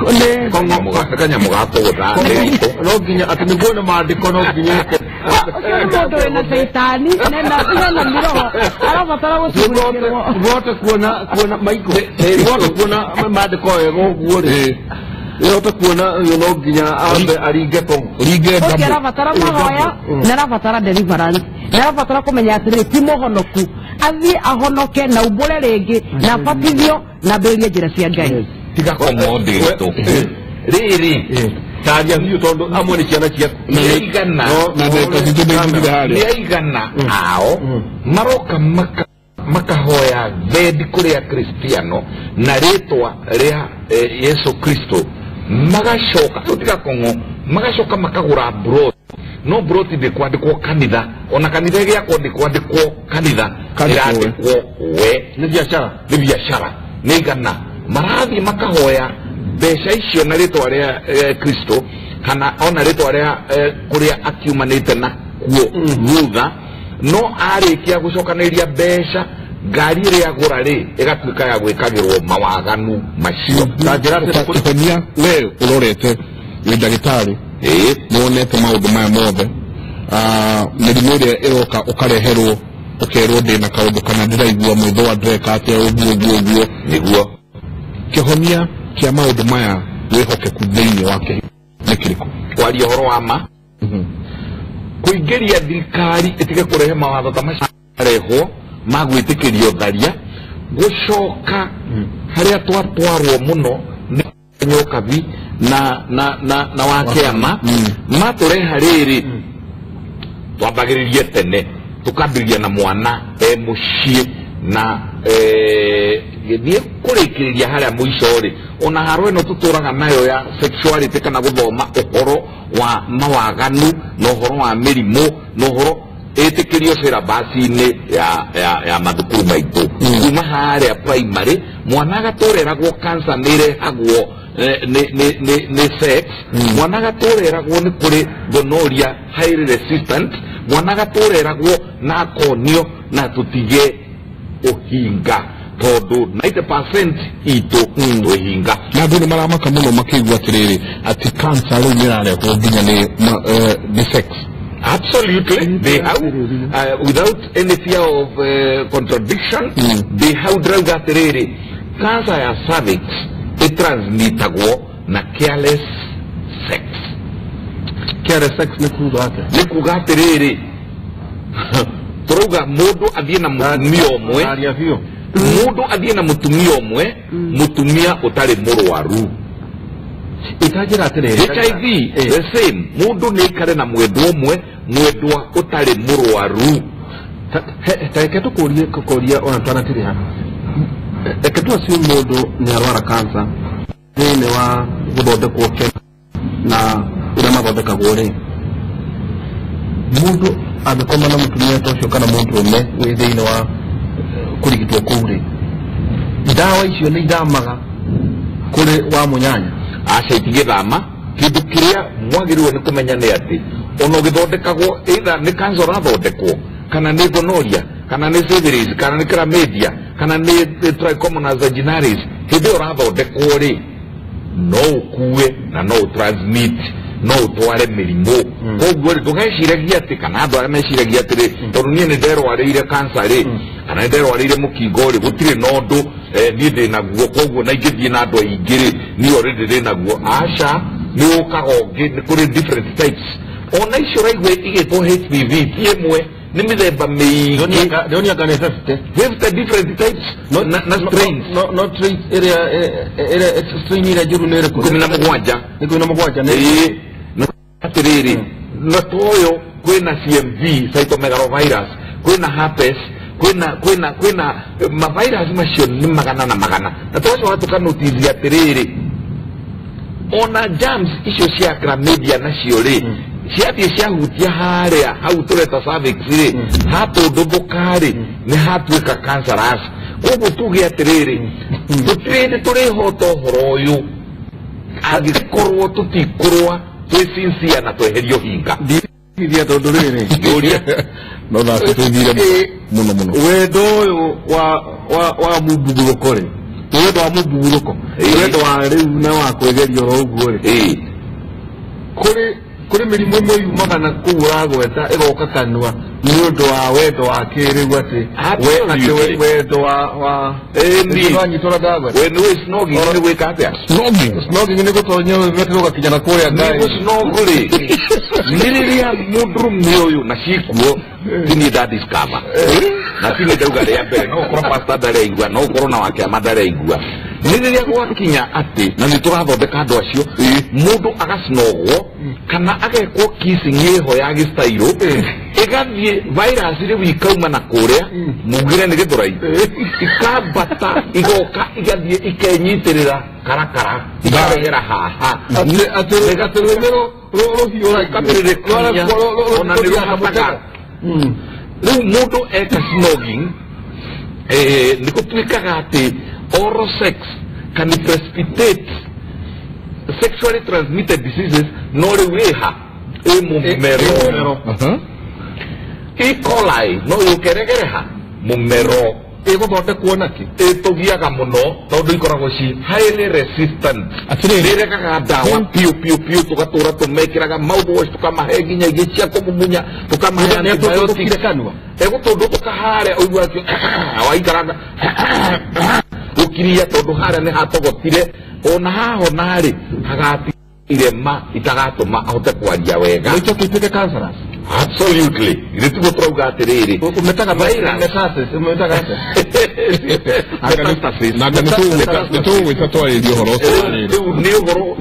Nĩ kanyamũ ga kũgũtha. No nginya atĩ nĩguo na maandĩko no nginya ũcio nĩ mũndũ wĩna caitani nena mĩroho arabatara gũcugurĩkĩrwo. Wote kuona maiko wote kuona maandĩko wega ũguo rĩ, wote kuona ũyũ no nginya ambe aringe kong'o. Ringe ũcio arabatara mahoya na arabatara deliverance na arabatara kũmenya atĩrĩrĩ ti mũhonoku, athiĩ ahonoke na umbũre rĩngĩ na abatithio na ambĩrĩrie njĩra cia Ngai. Tiga kong'o ndĩritũ rĩrĩ. Taria biũ tondũ amwe nĩ ciana ciaku. Nĩ aigana na ndagĩka citũ nĩ ithirire harĩa. Nĩ aigana ao maroka makahoya thendi kũrĩ akristiano na rĩtwa rĩa Yesu Kristo, magacoka tũtiga kong'o, magacoka makagũra mburoti, no mburoti ndĩkwandĩkwo kanitha, ona kanitha ĩgĩakwo ndĩkwandĩkwo kanitha, ĩrandĩkwo we. Nĩ biacara, nĩ biacara. Nĩ igana marathiĩ makahoya mbeca icio na rĩtwa rĩa Kristo kana ona rĩtwa rĩa kũrĩa akiumanĩte na kuo thutha, no arĩkia gũcokanĩrĩria mbeca ngari ĩrĩa agũra rĩ ĩgatuĩka ya gwĩkagĩrwo mawaganu macio. Na njĩra kĩhonia we ũrorete wĩ ndagĩtarĩ, nĩwonete maũndũ maya mothe, Mĩrimũ ĩrĩa ĩroka ũkareherwo ũkerwo ndĩna kaũndũ kana ndĩraigua mwĩthũa ndĩreka atĩa ũguo ũguo ũguo nĩguo kĩhonia kĩa maũndũ maya wĩhokeku thĩinĩ wa kĩhiko nĩ kĩrĩkũ? Kwaria ũhoro wa ma, kũingĩria thirikari ĩtige kũrehe mawatho ta macio marehwo ma gwĩtĩkĩrio tharia, gũcoka harĩa twatwarwo mũno nĩ Nyokabi na wa kĩama matũreha rĩrĩ, twambagĩrĩrie tene tukambĩrĩria na mwana e mũciĩ na gĩthiĩ kũrĩkĩrĩria harĩa mũico rĩ, ona haro ĩno tũtũraga nayo ya sexuality kana gũthoma ũhoro wa mawaganu na ũhoro wa mĩrimũ na ũhoro ĩtĩkĩrio syllabus-inĩ ya mathukuru maitũ kuma harĩa primary mwana agatũreragwo cancer nĩ ĩrehagwo nĩ sex, mwana agatũreragwo nĩ kũrĩ gonorrhea highly resistant, mwana agatũreragwo na akonio na tũtige ũhinga tondũ 90% itũ twĩhinga. Na andũ nĩ maramaka mũno makĩigua atĩrĩrĩ atĩ cancer rĩu nĩ ĩrarehwo nginya nĩ sex. Absolutely, they have, without any fear of contradiction, they have ndĩrauga atĩrĩrĩ cancer ya cervix ĩtransmitagwo na careless sex. Careless sex nĩ kuga atĩa? Nĩ kuga atĩrĩrĩ tũrauga mũndũ athiĩ na mũtumia ũmwe, mũndũ athiĩ na mũtumia ũmwe, mũtumia ũtarĩ mũrwaru. Itanjĩra atĩrĩrĩ HIV the same, mũndũ nĩ aikare na mwendwa ũmwe, mwendwa ũtarĩ mũrwaru. Ta reke tũkũrie kũria ona twanatiriha, reke tu assume mũndũ nĩ arwara cancer thĩinĩ wa gũthondekwo ke na ũrĩa mathondekagwo rĩ, mũndũ angĩkoma na mũtumia ta ũcio kana mũndũrũme wĩ thĩinĩ wa kũrigitwo kũu rĩ, ndawa icio nĩ ithamaga kũrĩ wa mũnyanya? Aca, itigĩthama. Kĩndũ kĩrĩa mwagĩrĩirwo nĩ kũmenya nĩ atĩ ona ũgĩthondekagwo either nĩ cancer ũrathondekwo kana nĩ gonorrhea kana nĩ syphilis kana nĩ chlamydia kana nĩ trichomonas vaginalis, hĩndĩ ĩyo ũrathondekwo rĩ no ũkue na no ũtransmit, no ũtware mĩrimũ. Koguo rĩ ndũgeciragia atĩ kana andũ arĩa meciragia atĩrĩ tondũ niĩ nĩ nderwarĩire cancer rĩ kana nĩ nderwarĩire mũkingo rĩ gũtirĩ na ũndũ niĩ ndĩ naguo koguo na ingĩthiĩ na andũ aingĩ rĩ niĩ already ndĩ naguo. Aca, nĩ ũkaga ũngĩ, nĩ kũrĩ different types. Ona icio ũraigua igĩtwo HPV ti ĩmwe, nĩ mĩthemba mĩingĩ. Ndĩronia nĩ 50 50 different types na strains. No traits ĩrĩa strain ĩrĩa njũru nĩ ĩrĩkũ? 17. Nĩ 17 nĩ atĩrĩrĩ na toyo kwĩna CMV cytomegalovirus, kwĩna herpes, kwĩna mavirus macio nĩ magana na magana, na twacoka tũkanotithia atĩrĩrĩ ona germs icio cia chlamydia nacio rĩ ciathiĩ ciahutia harĩa hau tũreta cervix rĩ hatũndũthũka rĩ nĩ hatuĩka cancerous. Koguo tuge atĩrĩrĩ tũtirĩ hĩndĩ tũrĩhota ũhoro ũyũ angĩkorwo tũtikũrũa twĩ sincere na tweherio hinga. Ndithia tondũ rĩrĩ ngĩũria no thaa tũthire mũno mũno wendo ũyũ wa mũmbugũrũko rĩ nĩ wendo wa mũmbugũrũko, nĩ wendo wa rĩu na wa kwĩgeria oro ũguo rĩ, kũrĩ mĩrimũ ĩmwe yumaga na kũu ũragweta ĩgoka kanua nĩ ũndũ wa wendo wa kĩrĩu atĩ wendo wa wanyita ũrĩa ndagweta. We nĩ snogging nĩ gwĩka atĩa? Snogging snogging nĩ gũtonya rũrĩmĩ rũgakinya na kũrĩa ngai. Nĩ gũsnog rĩ nĩ rĩrĩa mũndũrũme ũyũ na cikuo ti niĩ ndadiscover na ti niĩ ndauga rĩa mbere, no ũkorwo pastor ndareigua, no ũkorwo na wakĩama ndareigua, nĩ rĩrĩa gwakinya atĩ na nĩ tũrathondeka andũ acio mũndũ agacinogwo kana agekwo kissing ĩho ya gĩstairũ ĩgathiĩ virus rĩu ikauma na kũrĩa mugire nĩ gĩthũrai ikambata igoka igathiĩ ikenyitĩrĩra karakara ikaregera haha atĩ rũrĩmĩ rũhiũragio ona nĩ rũhataga. Rĩu mũndũ eka snogging nĩ gũtuĩkaga atĩ oral sex can precipitate sexually transmitted diseases, no rĩu ĩha ĩ mũmero. E. coli no yũkeregereha mũmero. Ĩgũthondekwo nakĩ? Ĩtũgiaga mũno tondũ ikoragwo ci highly resistant. Atĩrĩrĩ. Nĩregaga ndawa piũ piũ piũ, tũgatũra tũmekĩraga mouthwash, tũkamahe nginya ingĩ cia kũmumunya, tũkamahe antibiotics. Kanua. Egũtũndũtũka harĩa ũigua atĩ waikaranga gũkiria tondũ harĩa nĩ hatogotire, ona hahona-rĩ hagati irema itagatũma ahote kwaria wega. No icoke ituĩke cancerous. Absolutely. Githĩ tiguo tũrauga atĩrĩrĩ? Ũmĩtaga Virus. metastasis, ũmĩtaga atĩa? Metastasis. Na anga nĩ tũgwĩta twarĩrie ũhoro ũcio wa rĩrĩ. Rĩu nĩ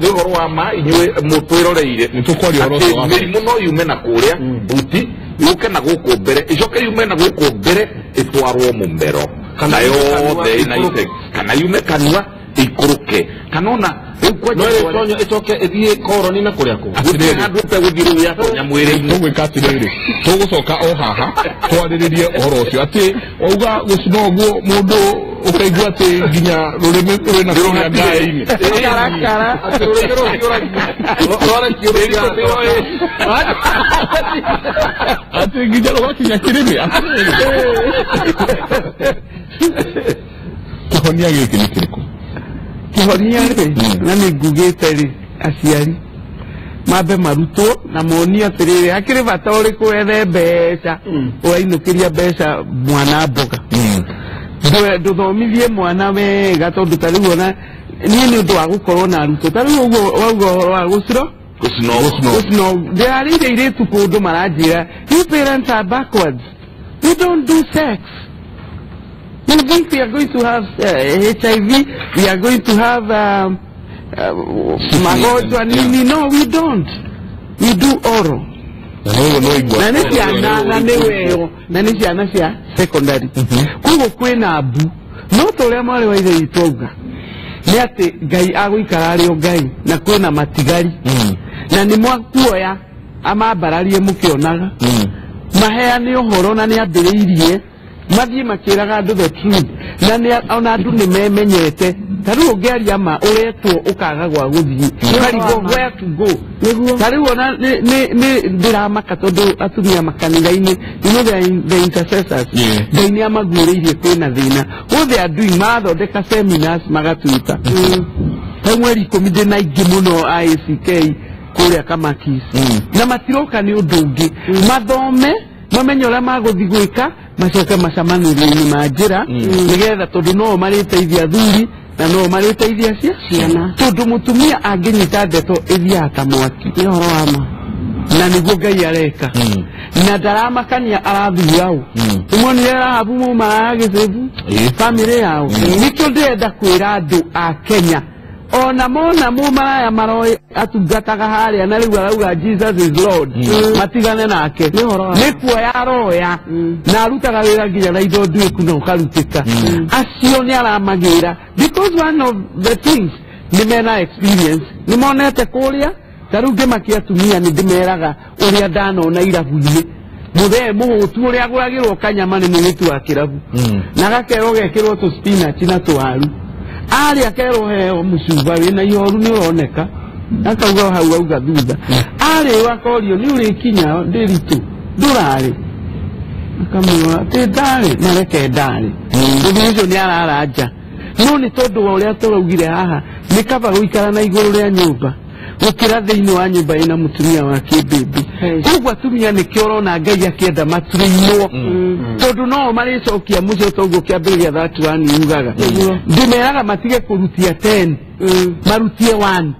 ũhoro wa ma inyuĩ mũtwĩroreire. Nĩ tũkwaria ũhoro ũcio wa Atĩ mĩrimũ no yume na kũrĩa buti yũke na gũkũ mbere, ĩcoke yume na gũkũ mbere ĩtwarwo mũmero Kana na yothe ĩna ikũrũke. effect. Kana yume kanua ĩikũrũke, kana ona rĩu No kwanja ĩrĩtonya ĩcoke ĩthiĩ koroni na kũrĩa kũu. gũtirĩ handũ ũtegũthiĩ rĩu yatonya mwĩrĩ-inĩ. Tũgwĩka atĩrĩrĩ, tũgũcoka o haha twarĩrĩrie ũhoro ũcio atĩ wauga gũcina ũguo mũndũ ũkaigua atĩ nginya rũrĩmĩ rwĩna kũrĩa ngaĩ-inĩ. Karakara. Atĩ rũrĩmĩ rũhiũragio. Rwarekio rũhiũragio. Atĩ nginya rũgakinya kĩrĩmĩ. Atĩrĩrĩ, kĩhonia gĩkĩ nĩ kĩrĩkũ? Kĩhonia rĩ, na nĩ ngugĩte rĩ, aciari mambe marutwo na monie atĩrĩrĩ, hakĩrĩ bata ũrĩkũ wethe mbeca ũrainũkĩria mbeca mwana mboga, ndũthomithie mwana wega, tondũ ta rĩu ona niĩ nĩ ũndũ wa gũkorwo na arutwo ta rĩu ũguo wauga ũhoro wa gũciro Gũcino. Gũcino, ndĩrarĩire airĩtu kũndũ maranjĩra, "You parents are backwards, you don't do sex. You think we are going to have HIV, we are going to have magonjwa nini? No, we don't. We do oral." Na nĩ ũguo nĩ waigua. Na nĩ ciana, na nĩ weo, na nĩ ciana cia secondary. Koguo kwĩna mbu, no ta ũrĩa mwarĩ wa ithe witũ auga nĩ atĩ Ngai agũikara arĩ o Ngai, na kwĩna matigari na nĩ mwakuoya amambararie mũkĩonaga maheane ũhoro, na nĩ ambĩrĩirie mathiĩ makĩraga andũ the truth, na nĩ ona andũ nĩ memenyete. Ta rĩu ũngĩaria ma ũretwo ũkaga gwa gũthiĩ, ũkarigwo where to go. Nĩguo. Ta rĩu ona nĩ ndĩramaka tondũ atumia makanitha-inĩ, you know they are the intercessors. Ngai nĩ amaguũrĩirie kwĩna thĩna. What they are doing, marathondeka seminars, magatwĩta ta mweri 10 ndĩna aingĩ mũno IACK kũrĩa Kamakis, na matiroka nĩ ũndũ ũngĩ, mathome mamenye ũrĩa magũthiĩ gwĩka, macoke macamanĩrio-inĩ ma njĩra, nĩgetha tondũ no marĩteithia athuri na no marĩteithia Ciana. Tondũ mũtumia angĩnyita ndeto ĩthiaga ta mwaki. Nĩ ũhoro wa ma. Na nĩguo Ngai areka, na ndaramakania arathura ũ. Ũmonire Rahabu mũmaraya gĩcĩbu bamĩrĩ yao. Nĩkĩo ndĩrenda kwĩra andũ a Kenya, ona mona mũmaraya maroĩ atungataga harĩa na rĩu arauga Jesus is Lord, matigane nake. Nĩ ũhoro wa Nĩ kuoya aroya na arutaga wĩra nginya na indo nduĩku na ũkarutĩka. Acio nĩ aramagĩra, because one of the things nĩ mena experience, nĩ monete kũrĩa. Ta rĩu ngĩmakia atumia nĩ ndĩmeraga ũrĩa ndanona irabu-inĩ, mũthee mũhũtu ũrĩa agũragĩrwo kanyama nĩ mũirĩtu wa kĩrabu, na gakerwo gekĩrwo tũ spinach na tũwaru, arĩa akerwo heo mũcuba wĩna ihoru nĩ ũroneka, akauga hau auga thutha arĩo akorio nĩ ũrĩkinya ndĩritũ ndũrarĩ, akamwĩra atĩ ndarĩ na reke ndarĩ. Mũthuri ũcio nĩ arara nja, no nĩ tondũ wa ũrĩa tũraugire haha, nĩ kaba gũikara na igũrũ rĩa nyũmba gũkĩra thĩinĩ wa nyũmba ĩna mũtumia wa kĩmbĩmbĩ. Koguo atumia nĩkĩo ũrona Ngai akĩenda maturĩinwo, tondũ no marĩcokia mũciĩ toguo kĩambĩrĩria 31 yugaga. Ndĩmeraga matige kũrutia 10, marutie 1,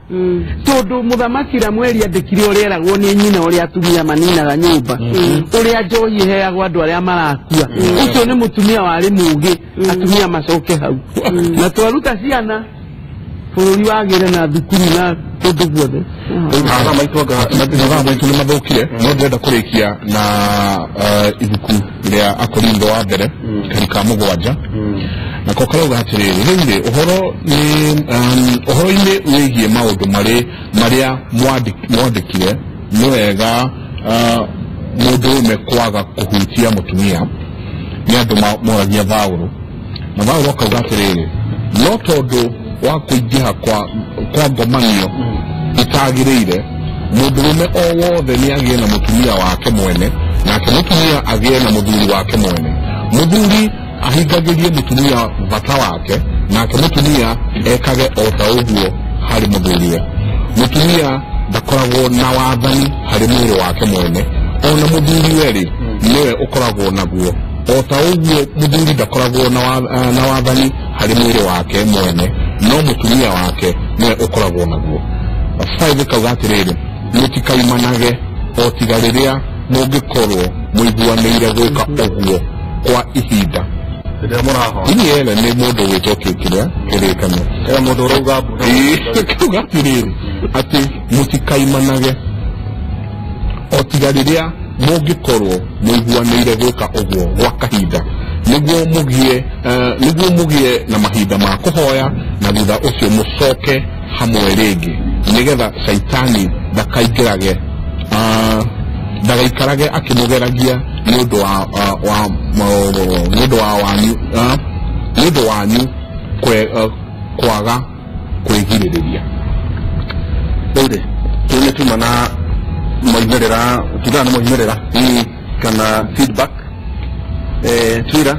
tondũ mũthamaki Ramueli andĩkire ũrĩa eragwo nĩ nyina ũrĩa atumia maninaga nyũmba, ũrĩa njohi ĩheagwo andũ arĩa marakua. Ũcio nĩ mũtumia warĩ mũũgĩ. Atumia macoke hau na twaruta ciana bũrũri wagĩre na thukuru na kũndũ guothe. Mathaa maitũ anga mathaa maitũ nĩ mathũkire, no ndĩrenda kũrĩkia na ibuku rĩa Akorintho wa mbere kari ka 7, nako karauga atĩrĩrĩ, rĩu rĩ ũhoro nĩ ũhoro-inĩ wĩgiĩ maũndũ marĩ marĩa mwandĩkire, nĩ wega mũndũrũme kwaga kũhutia mũtumia. Nĩ andũ moragia Paũlũ, na Paũlũ akauga atĩrĩrĩ, no tondũ wa kũingĩha kwa ngomanio itagĩrĩire, mũndũrũme o wothe nĩ agĩe na mũtumia wake mwene, nake mũtumia agĩe na mũthuri wake mwene. Mũthuri Ahingagĩrie mũtumia bata wake, nake mũtumia ekage o ta ũguo harĩ mũthuriwe. Mũtumia ndakoragwo na wathani harĩ mwĩrĩ wake mwene, ona mũthuriwe rĩ nĩwe ũkoragwo naguo. O ta ũguo mũthuri ndakoragwo na wathani harĩ mwĩrĩ wake mwene, no mũtumia wake nĩwe ũkoragwo naguo. 5 kauga atĩrĩrĩ, mũtikaimanage o tiga rĩrĩa mũngĩkorwo mũiguanĩire gwĩka ũguo kwa ihinda. Ini nĩ mũndũ wĩtwo kĩrĩa kĩrĩkanĩro. Mũndũ ũrauga kauga atĩrĩrĩ, atĩ mũtikaimanage o tiga rĩrĩa mũngĩkorwo mũiguanĩire gwĩka ũguo gwa kahinda, nĩguo mũgĩe na mahinda ma kũhoya, na thutha ũcio mũcoke hamwe rĩngĩ, nĩgetha caitani ndakaingĩrage ndagaikarage akĩmũgeragia nĩ ũndũ wanyu kwaga kwĩgirĩrĩria. Rĩu rĩ, kĩu nĩ tuma na moimĩrĩra, tugaga nĩ moimĩrĩra kana feedback. Twira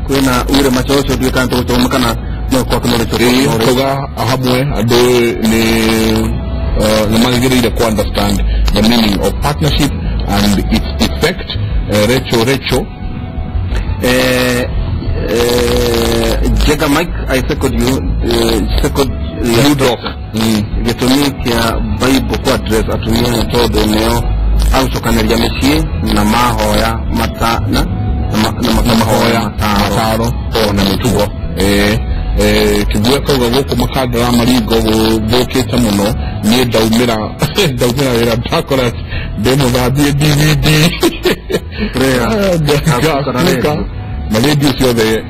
kwĩna ure macoco ndiũĩ kana tũgũcoma kana no kwake no rĩcoco. Tuga hamwe andũ nĩ magĩrĩire ku understand the meaning of partnership and its effect. Recho Jega Mike, I second you, second you doc. Gĩtũmi kĩa Bible ku address atumia nĩ tondũ nĩo agũcokanĩria mĩciĩ na mahoya na mahoya mataro ona mĩtugo. Kĩguo kauga gũkũ makandara maringo gũthũkĩte mũno, niĩ ndaumĩra wĩra ndakora ndĩmũthambie DVD na redio ciothe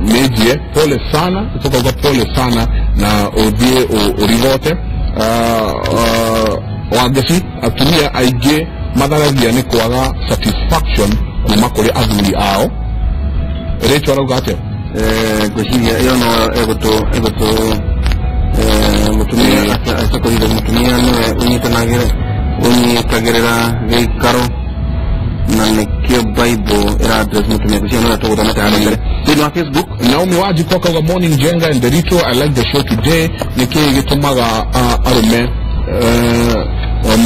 nĩnjie. Pole sana, tũkauga pole sana na ũthiĩ ũrigote. Wangeci, atumia aingĩ matharagia nĩ kwaga satisfaction kuma kũrĩ athuri ao. Rachel arauga atĩa? Ngwĩciria ĩyo no ĩgũtũ mũtumia acakũrire mũtumia nĩwe ũnyitagĩrĩra gĩikaro na nĩkĩo Bible ĩra address mũtumia. Ngwĩciria no tũgũthomete harĩa mbere thĩinĩ wa Facebook. Naomi Wajiko akauga morning Jenga and Derito, I like the show today. Nĩkĩĩ gĩtũmaga arũme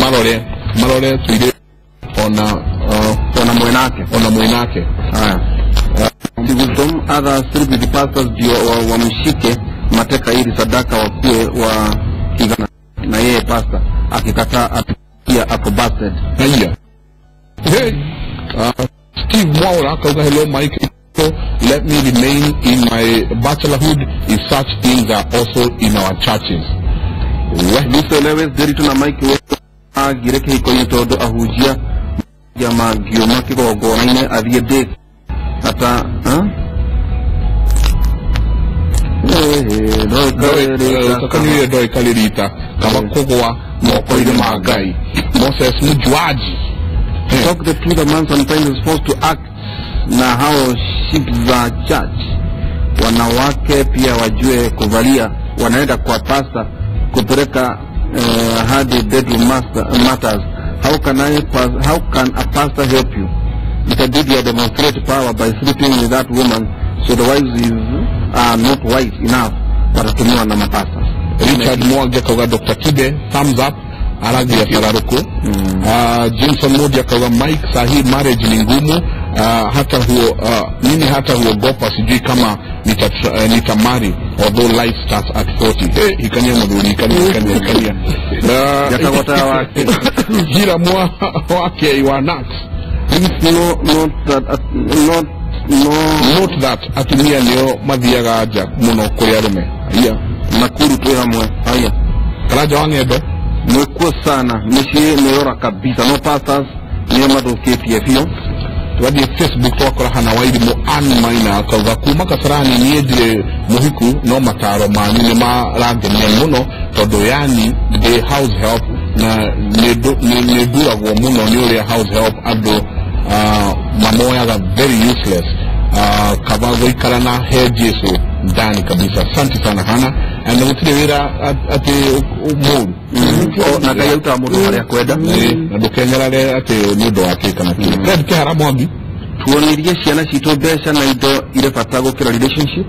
marore tũirĩtu ona mwenake? Haya. Wisdom, others sleep with the pastors ndio wamshike mateka ili sadaka wakuwe wa kigana na yeye pastor akikataa pia ako busted. Haya. Hey, Steve Mwaura akauga hello Mike, let me remain in my bachelorhood if such things are also in our churches. Mr. Lewis Derito na Mike agire kĩhiko-inĩ tondũ ahunjia mangiuma kĩgongona-inĩ athiĩ date ata ũtakanyuire ndoĩ rita kaba kũgwa moko-inĩ ma Ngai. Moses Mjuaji. Talk the truth, a man sometimes is forced to act na hao sheep za church. Wanawake pia wajue kuvalia, wanaenda kwa pastor kupeleka hadi bedroom matters. How can a pastor help you? Itabidi ya demonstrate power by sleeping with that woman, so the wives are not wise enough watatumiwa na mapasta. Richard Mwangi akauga Dr. Kibe thumbs up, aragia tararuku. Jameson Modi akauga Mike, sahi marriage ni ngumu, hata huo mimi hata huogopa, sijui kama nitamari, although life starts at 40. Hey, ikania madhuri, ikania. Yakagota wake. Jira mwa wake iwanax. Note that atumia nĩo mathiaga nja mũno kũrĩ arũme. Haya. Nakuru twĩ hamwe. Haya. Karanja wa Ng'endo mwĩkuo sana, mĩciĩ nĩyora kabisa, no pastors nĩo mathũkĩtie biũ. Twathiĩ Facebook twakora Hana Wairimũ Ann Maina akauga kuma Kasarani niĩ ndirĩ mũhiku no mataro manyu nĩ marangenia mũno tondũ yani ndĩ house help na nĩ nduragwo mũno nĩ ũrĩa house help andũ mamoyaga very useless. Kaba gũikara na he Jesu ndani kabisa. Asante sana Hana. Na gũtirĩ wĩra atĩ mũru na Ngai arutaga mũndũ harĩa akwenda na ndũkenyerare atĩ nĩ ũndũ wa kĩ kana kĩ. Fred Kĩhara Mwangi Tuonirie ciana citũ mbeca na indo irĩ bata gũkĩra relationship.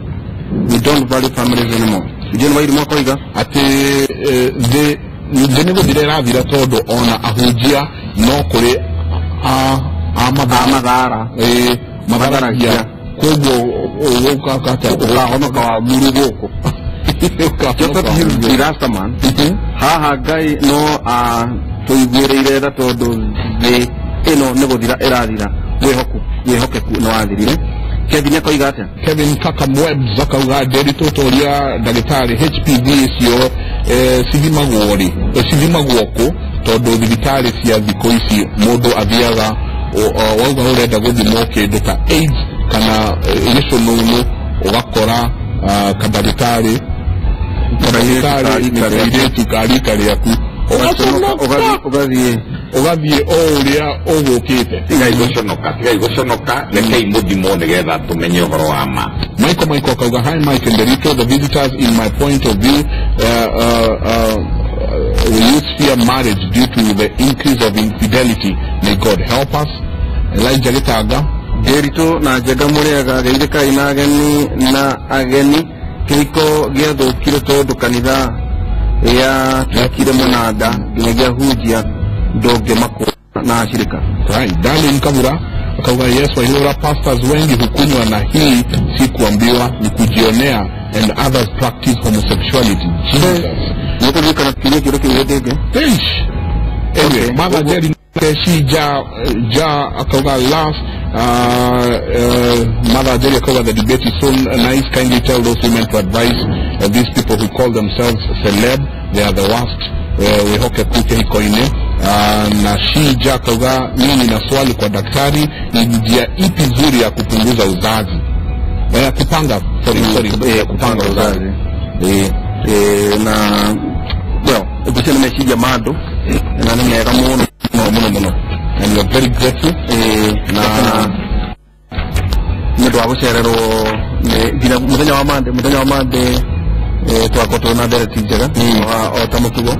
We don't value families anymore. John Wairimu akoiga atĩ thĩ nĩ gũthira ĩrathira tondũ ona ahunjia no kũrĩ a mathara matharagia koguo ũkahonoka wa muru gũkũ. Joseph Hill Rastaman haha Ngai no tũiguĩrĩire tha tondũ thĩ ĩno nĩ gũthira ĩrathira, wĩhokeku nĩ wathirire. Kevin akoiga atĩa? Kevin Kaka Mwebs akauga Nderitu toria ndagĩtarĩ HPV icio cithimagwo rĩ, cithimagwo kũ tondũ thibitarĩ cia thikũ ici mũndũ athiaga wauga ũrenda gũthimwo kĩndũ ta AIDS kana gĩcũnũnũ ũgakora kandagĩtarĩ nĩ kairĩtu ka rika rĩaku ũgathiĩ o ũrĩa ũgũkĩte. Tigai gũconoka rekei mũthimwo nĩgetha tũmenye ũhoro wa ma. Michael akauga hi Mike and Nderitu, the visitors in my point of view we youth fear marriage due to the increase of infidelity. May God help us. Elijah Gitanga Nderitu na Njenga mũrĩaga geithĩkai na ageni na ageni kĩhiko gĩathũkire tondũ kanitha yatuĩkire mũnanda nginyagia hunjia ndũngĩmakũra na ashirika. Right. Darling Kabura akauga yes, Waihura pastors wengi hukunywa na hii si kuambiwa ni kujionea, and others practice homosexuality. Jesus. Nĩkũririkana kiuria kĩrĩa kiugĩte ĩngĩ. Anyway, Mother Jerry she ja akauga last Mother Jerry akauga the debate is so nice, kindly tell those women to advise these people who call themselves celeb, they are the worst. Wĩhokeku kĩhiko-inĩ. Na Shija akauga mimi na swali kwa daktari, ni njia ipi nzuri ya kupunguza uzazi? Kupanga sorry, kupanga uzazi. Na well, igucio nĩ meciria ma andũ na nĩ mega mũno mũno mũno, and we are very grateful. Na nĩ ũndũ wa gũcererwo nĩ nginya mũthenya wa Monday twakorwo na ndereti njega o ta mũtugo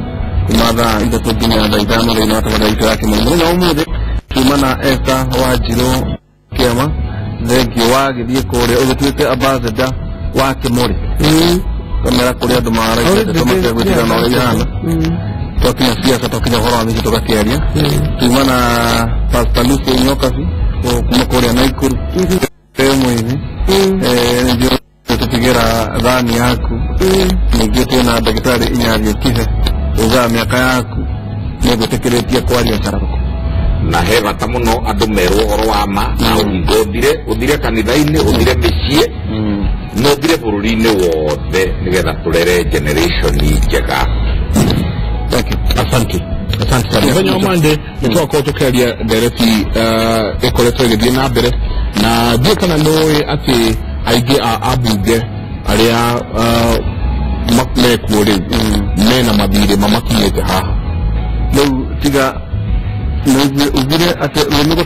kuma thaa 3 nginya thaa 5 thĩinĩ wa tabarĩra itũ ya Kĩmũrĩ. Mũthenya wa ũmũthĩ tuma na Esther Wanjirũ Kĩama, thengiũ wa gĩthiĩ kũrĩa ũgĩtuĩke ambassador wa Kĩmũrĩ kamera kũrĩa andũ maraigĩte tũmategwĩtigana na ũrĩa ihana. Twakinya siasa, twakinya ũhoro wa mĩciĩ tũgakĩaria. Tuma na Pastor Lucy Nyokabi kuma kũrĩa Naikuru mwĩthĩ nĩnjũĩ tũtigĩra thani yaku. Ningĩ twĩna ndagĩtarĩ Inyario Kihe ugaga mĩaka yaku nĩngwĩtĩkĩrĩtie kwaria cararũkũ. Na he bata mũno andũ merwo ũhoro wa ma na ũhingo ũthire kanitha-inĩ, ũthire mĩciĩ na ũthire bũrũri-inĩ wothe nĩgetha tũrere generation njega. Thank you. Asante. Asante sana. Mũthenya wa Monday nĩ twakorwo tũkĩaria ndereti ĩkoretwo ĩgĩthiĩ na mbere, na ndiũĩ kana nĩũĩ atĩ aingĩ a ambunge arĩa mekuo rĩu mena mathirĩ mamakinyĩte haha. Rĩu tiga ugire atĩ rũrĩmĩ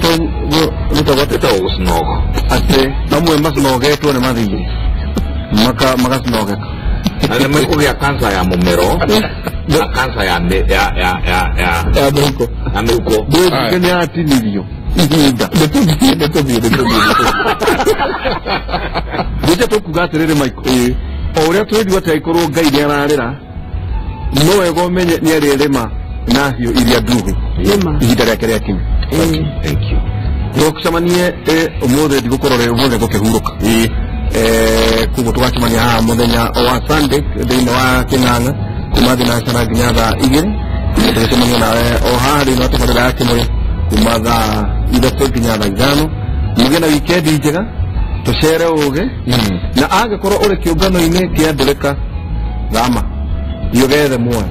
rwĩtagwo atĩ Rwĩtagwo gũcinoga, atĩ amwe macinogetwo nĩ mathirĩ magacinogeka na nĩ mekũgĩa kansa ya mũmero na kansa ya mĩhuko ya mĩhuko. Ndũnge nĩ yatinirio ihinda nĩtũthiĩ ngwĩcia tũkuga atĩrĩrĩ Michael, o ũrĩa twĩrigwo atĩ angĩkorwo Ngai nĩ ararĩra no wega ũmenye nĩ arĩrĩma na hiũ iria nduhu ihinda rĩake rĩakinya. Thank you. Tũcemanie ũmũthĩ ndigũkorwo rĩ ũmũthĩ ngũkĩhurũka koguo tũgacemania haha mũthenya wa Sunday thĩinĩ wa Kĩng'ang'a kuma 4 nginya thaa 2. Tũgĩcemania nawe o haha thĩinĩ wa tabarĩra ya Kĩmũrĩ kuma thaa 3 nginya thaa 5. Mũgĩe na wikendi njega, tũcere ũgĩ, na angĩkorwo ũrĩ kĩũngano-inĩ kĩa ndũrĩka thama thiĩ ũgethe muoyo.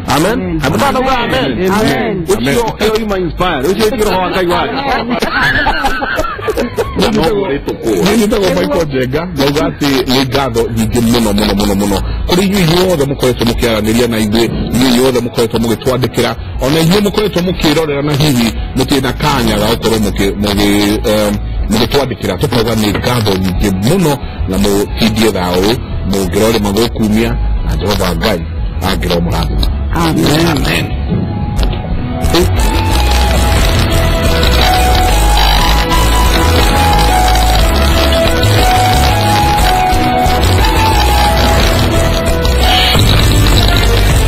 Amen. Amen. Amen. Ucio ĩyo ima inspire ucio ti roho wa Ngai wake. Nĩnyitagwo Michael Njenga ngauga atĩ nĩ ngatho nyingĩ mũno mũno mũno mũno kũrĩ inyuĩ inyuothe mũkoretwo mũkĩaranĩria na ithuĩ, inyuĩ inyuothe mũkoretwo mũgĩtwandĩkĩra, ona inyuĩ mũkoretwo mũkĩrorera na hihi mũtirĩ na kanya ga gũkorwo mũgĩtwandĩkĩra. Tũkauga nĩ ngatho nyingĩ mũno na mũtindie thayũ, mũngĩrorĩma gũkumia na Jehova Ngai angĩromũrathima. Amen. Amen.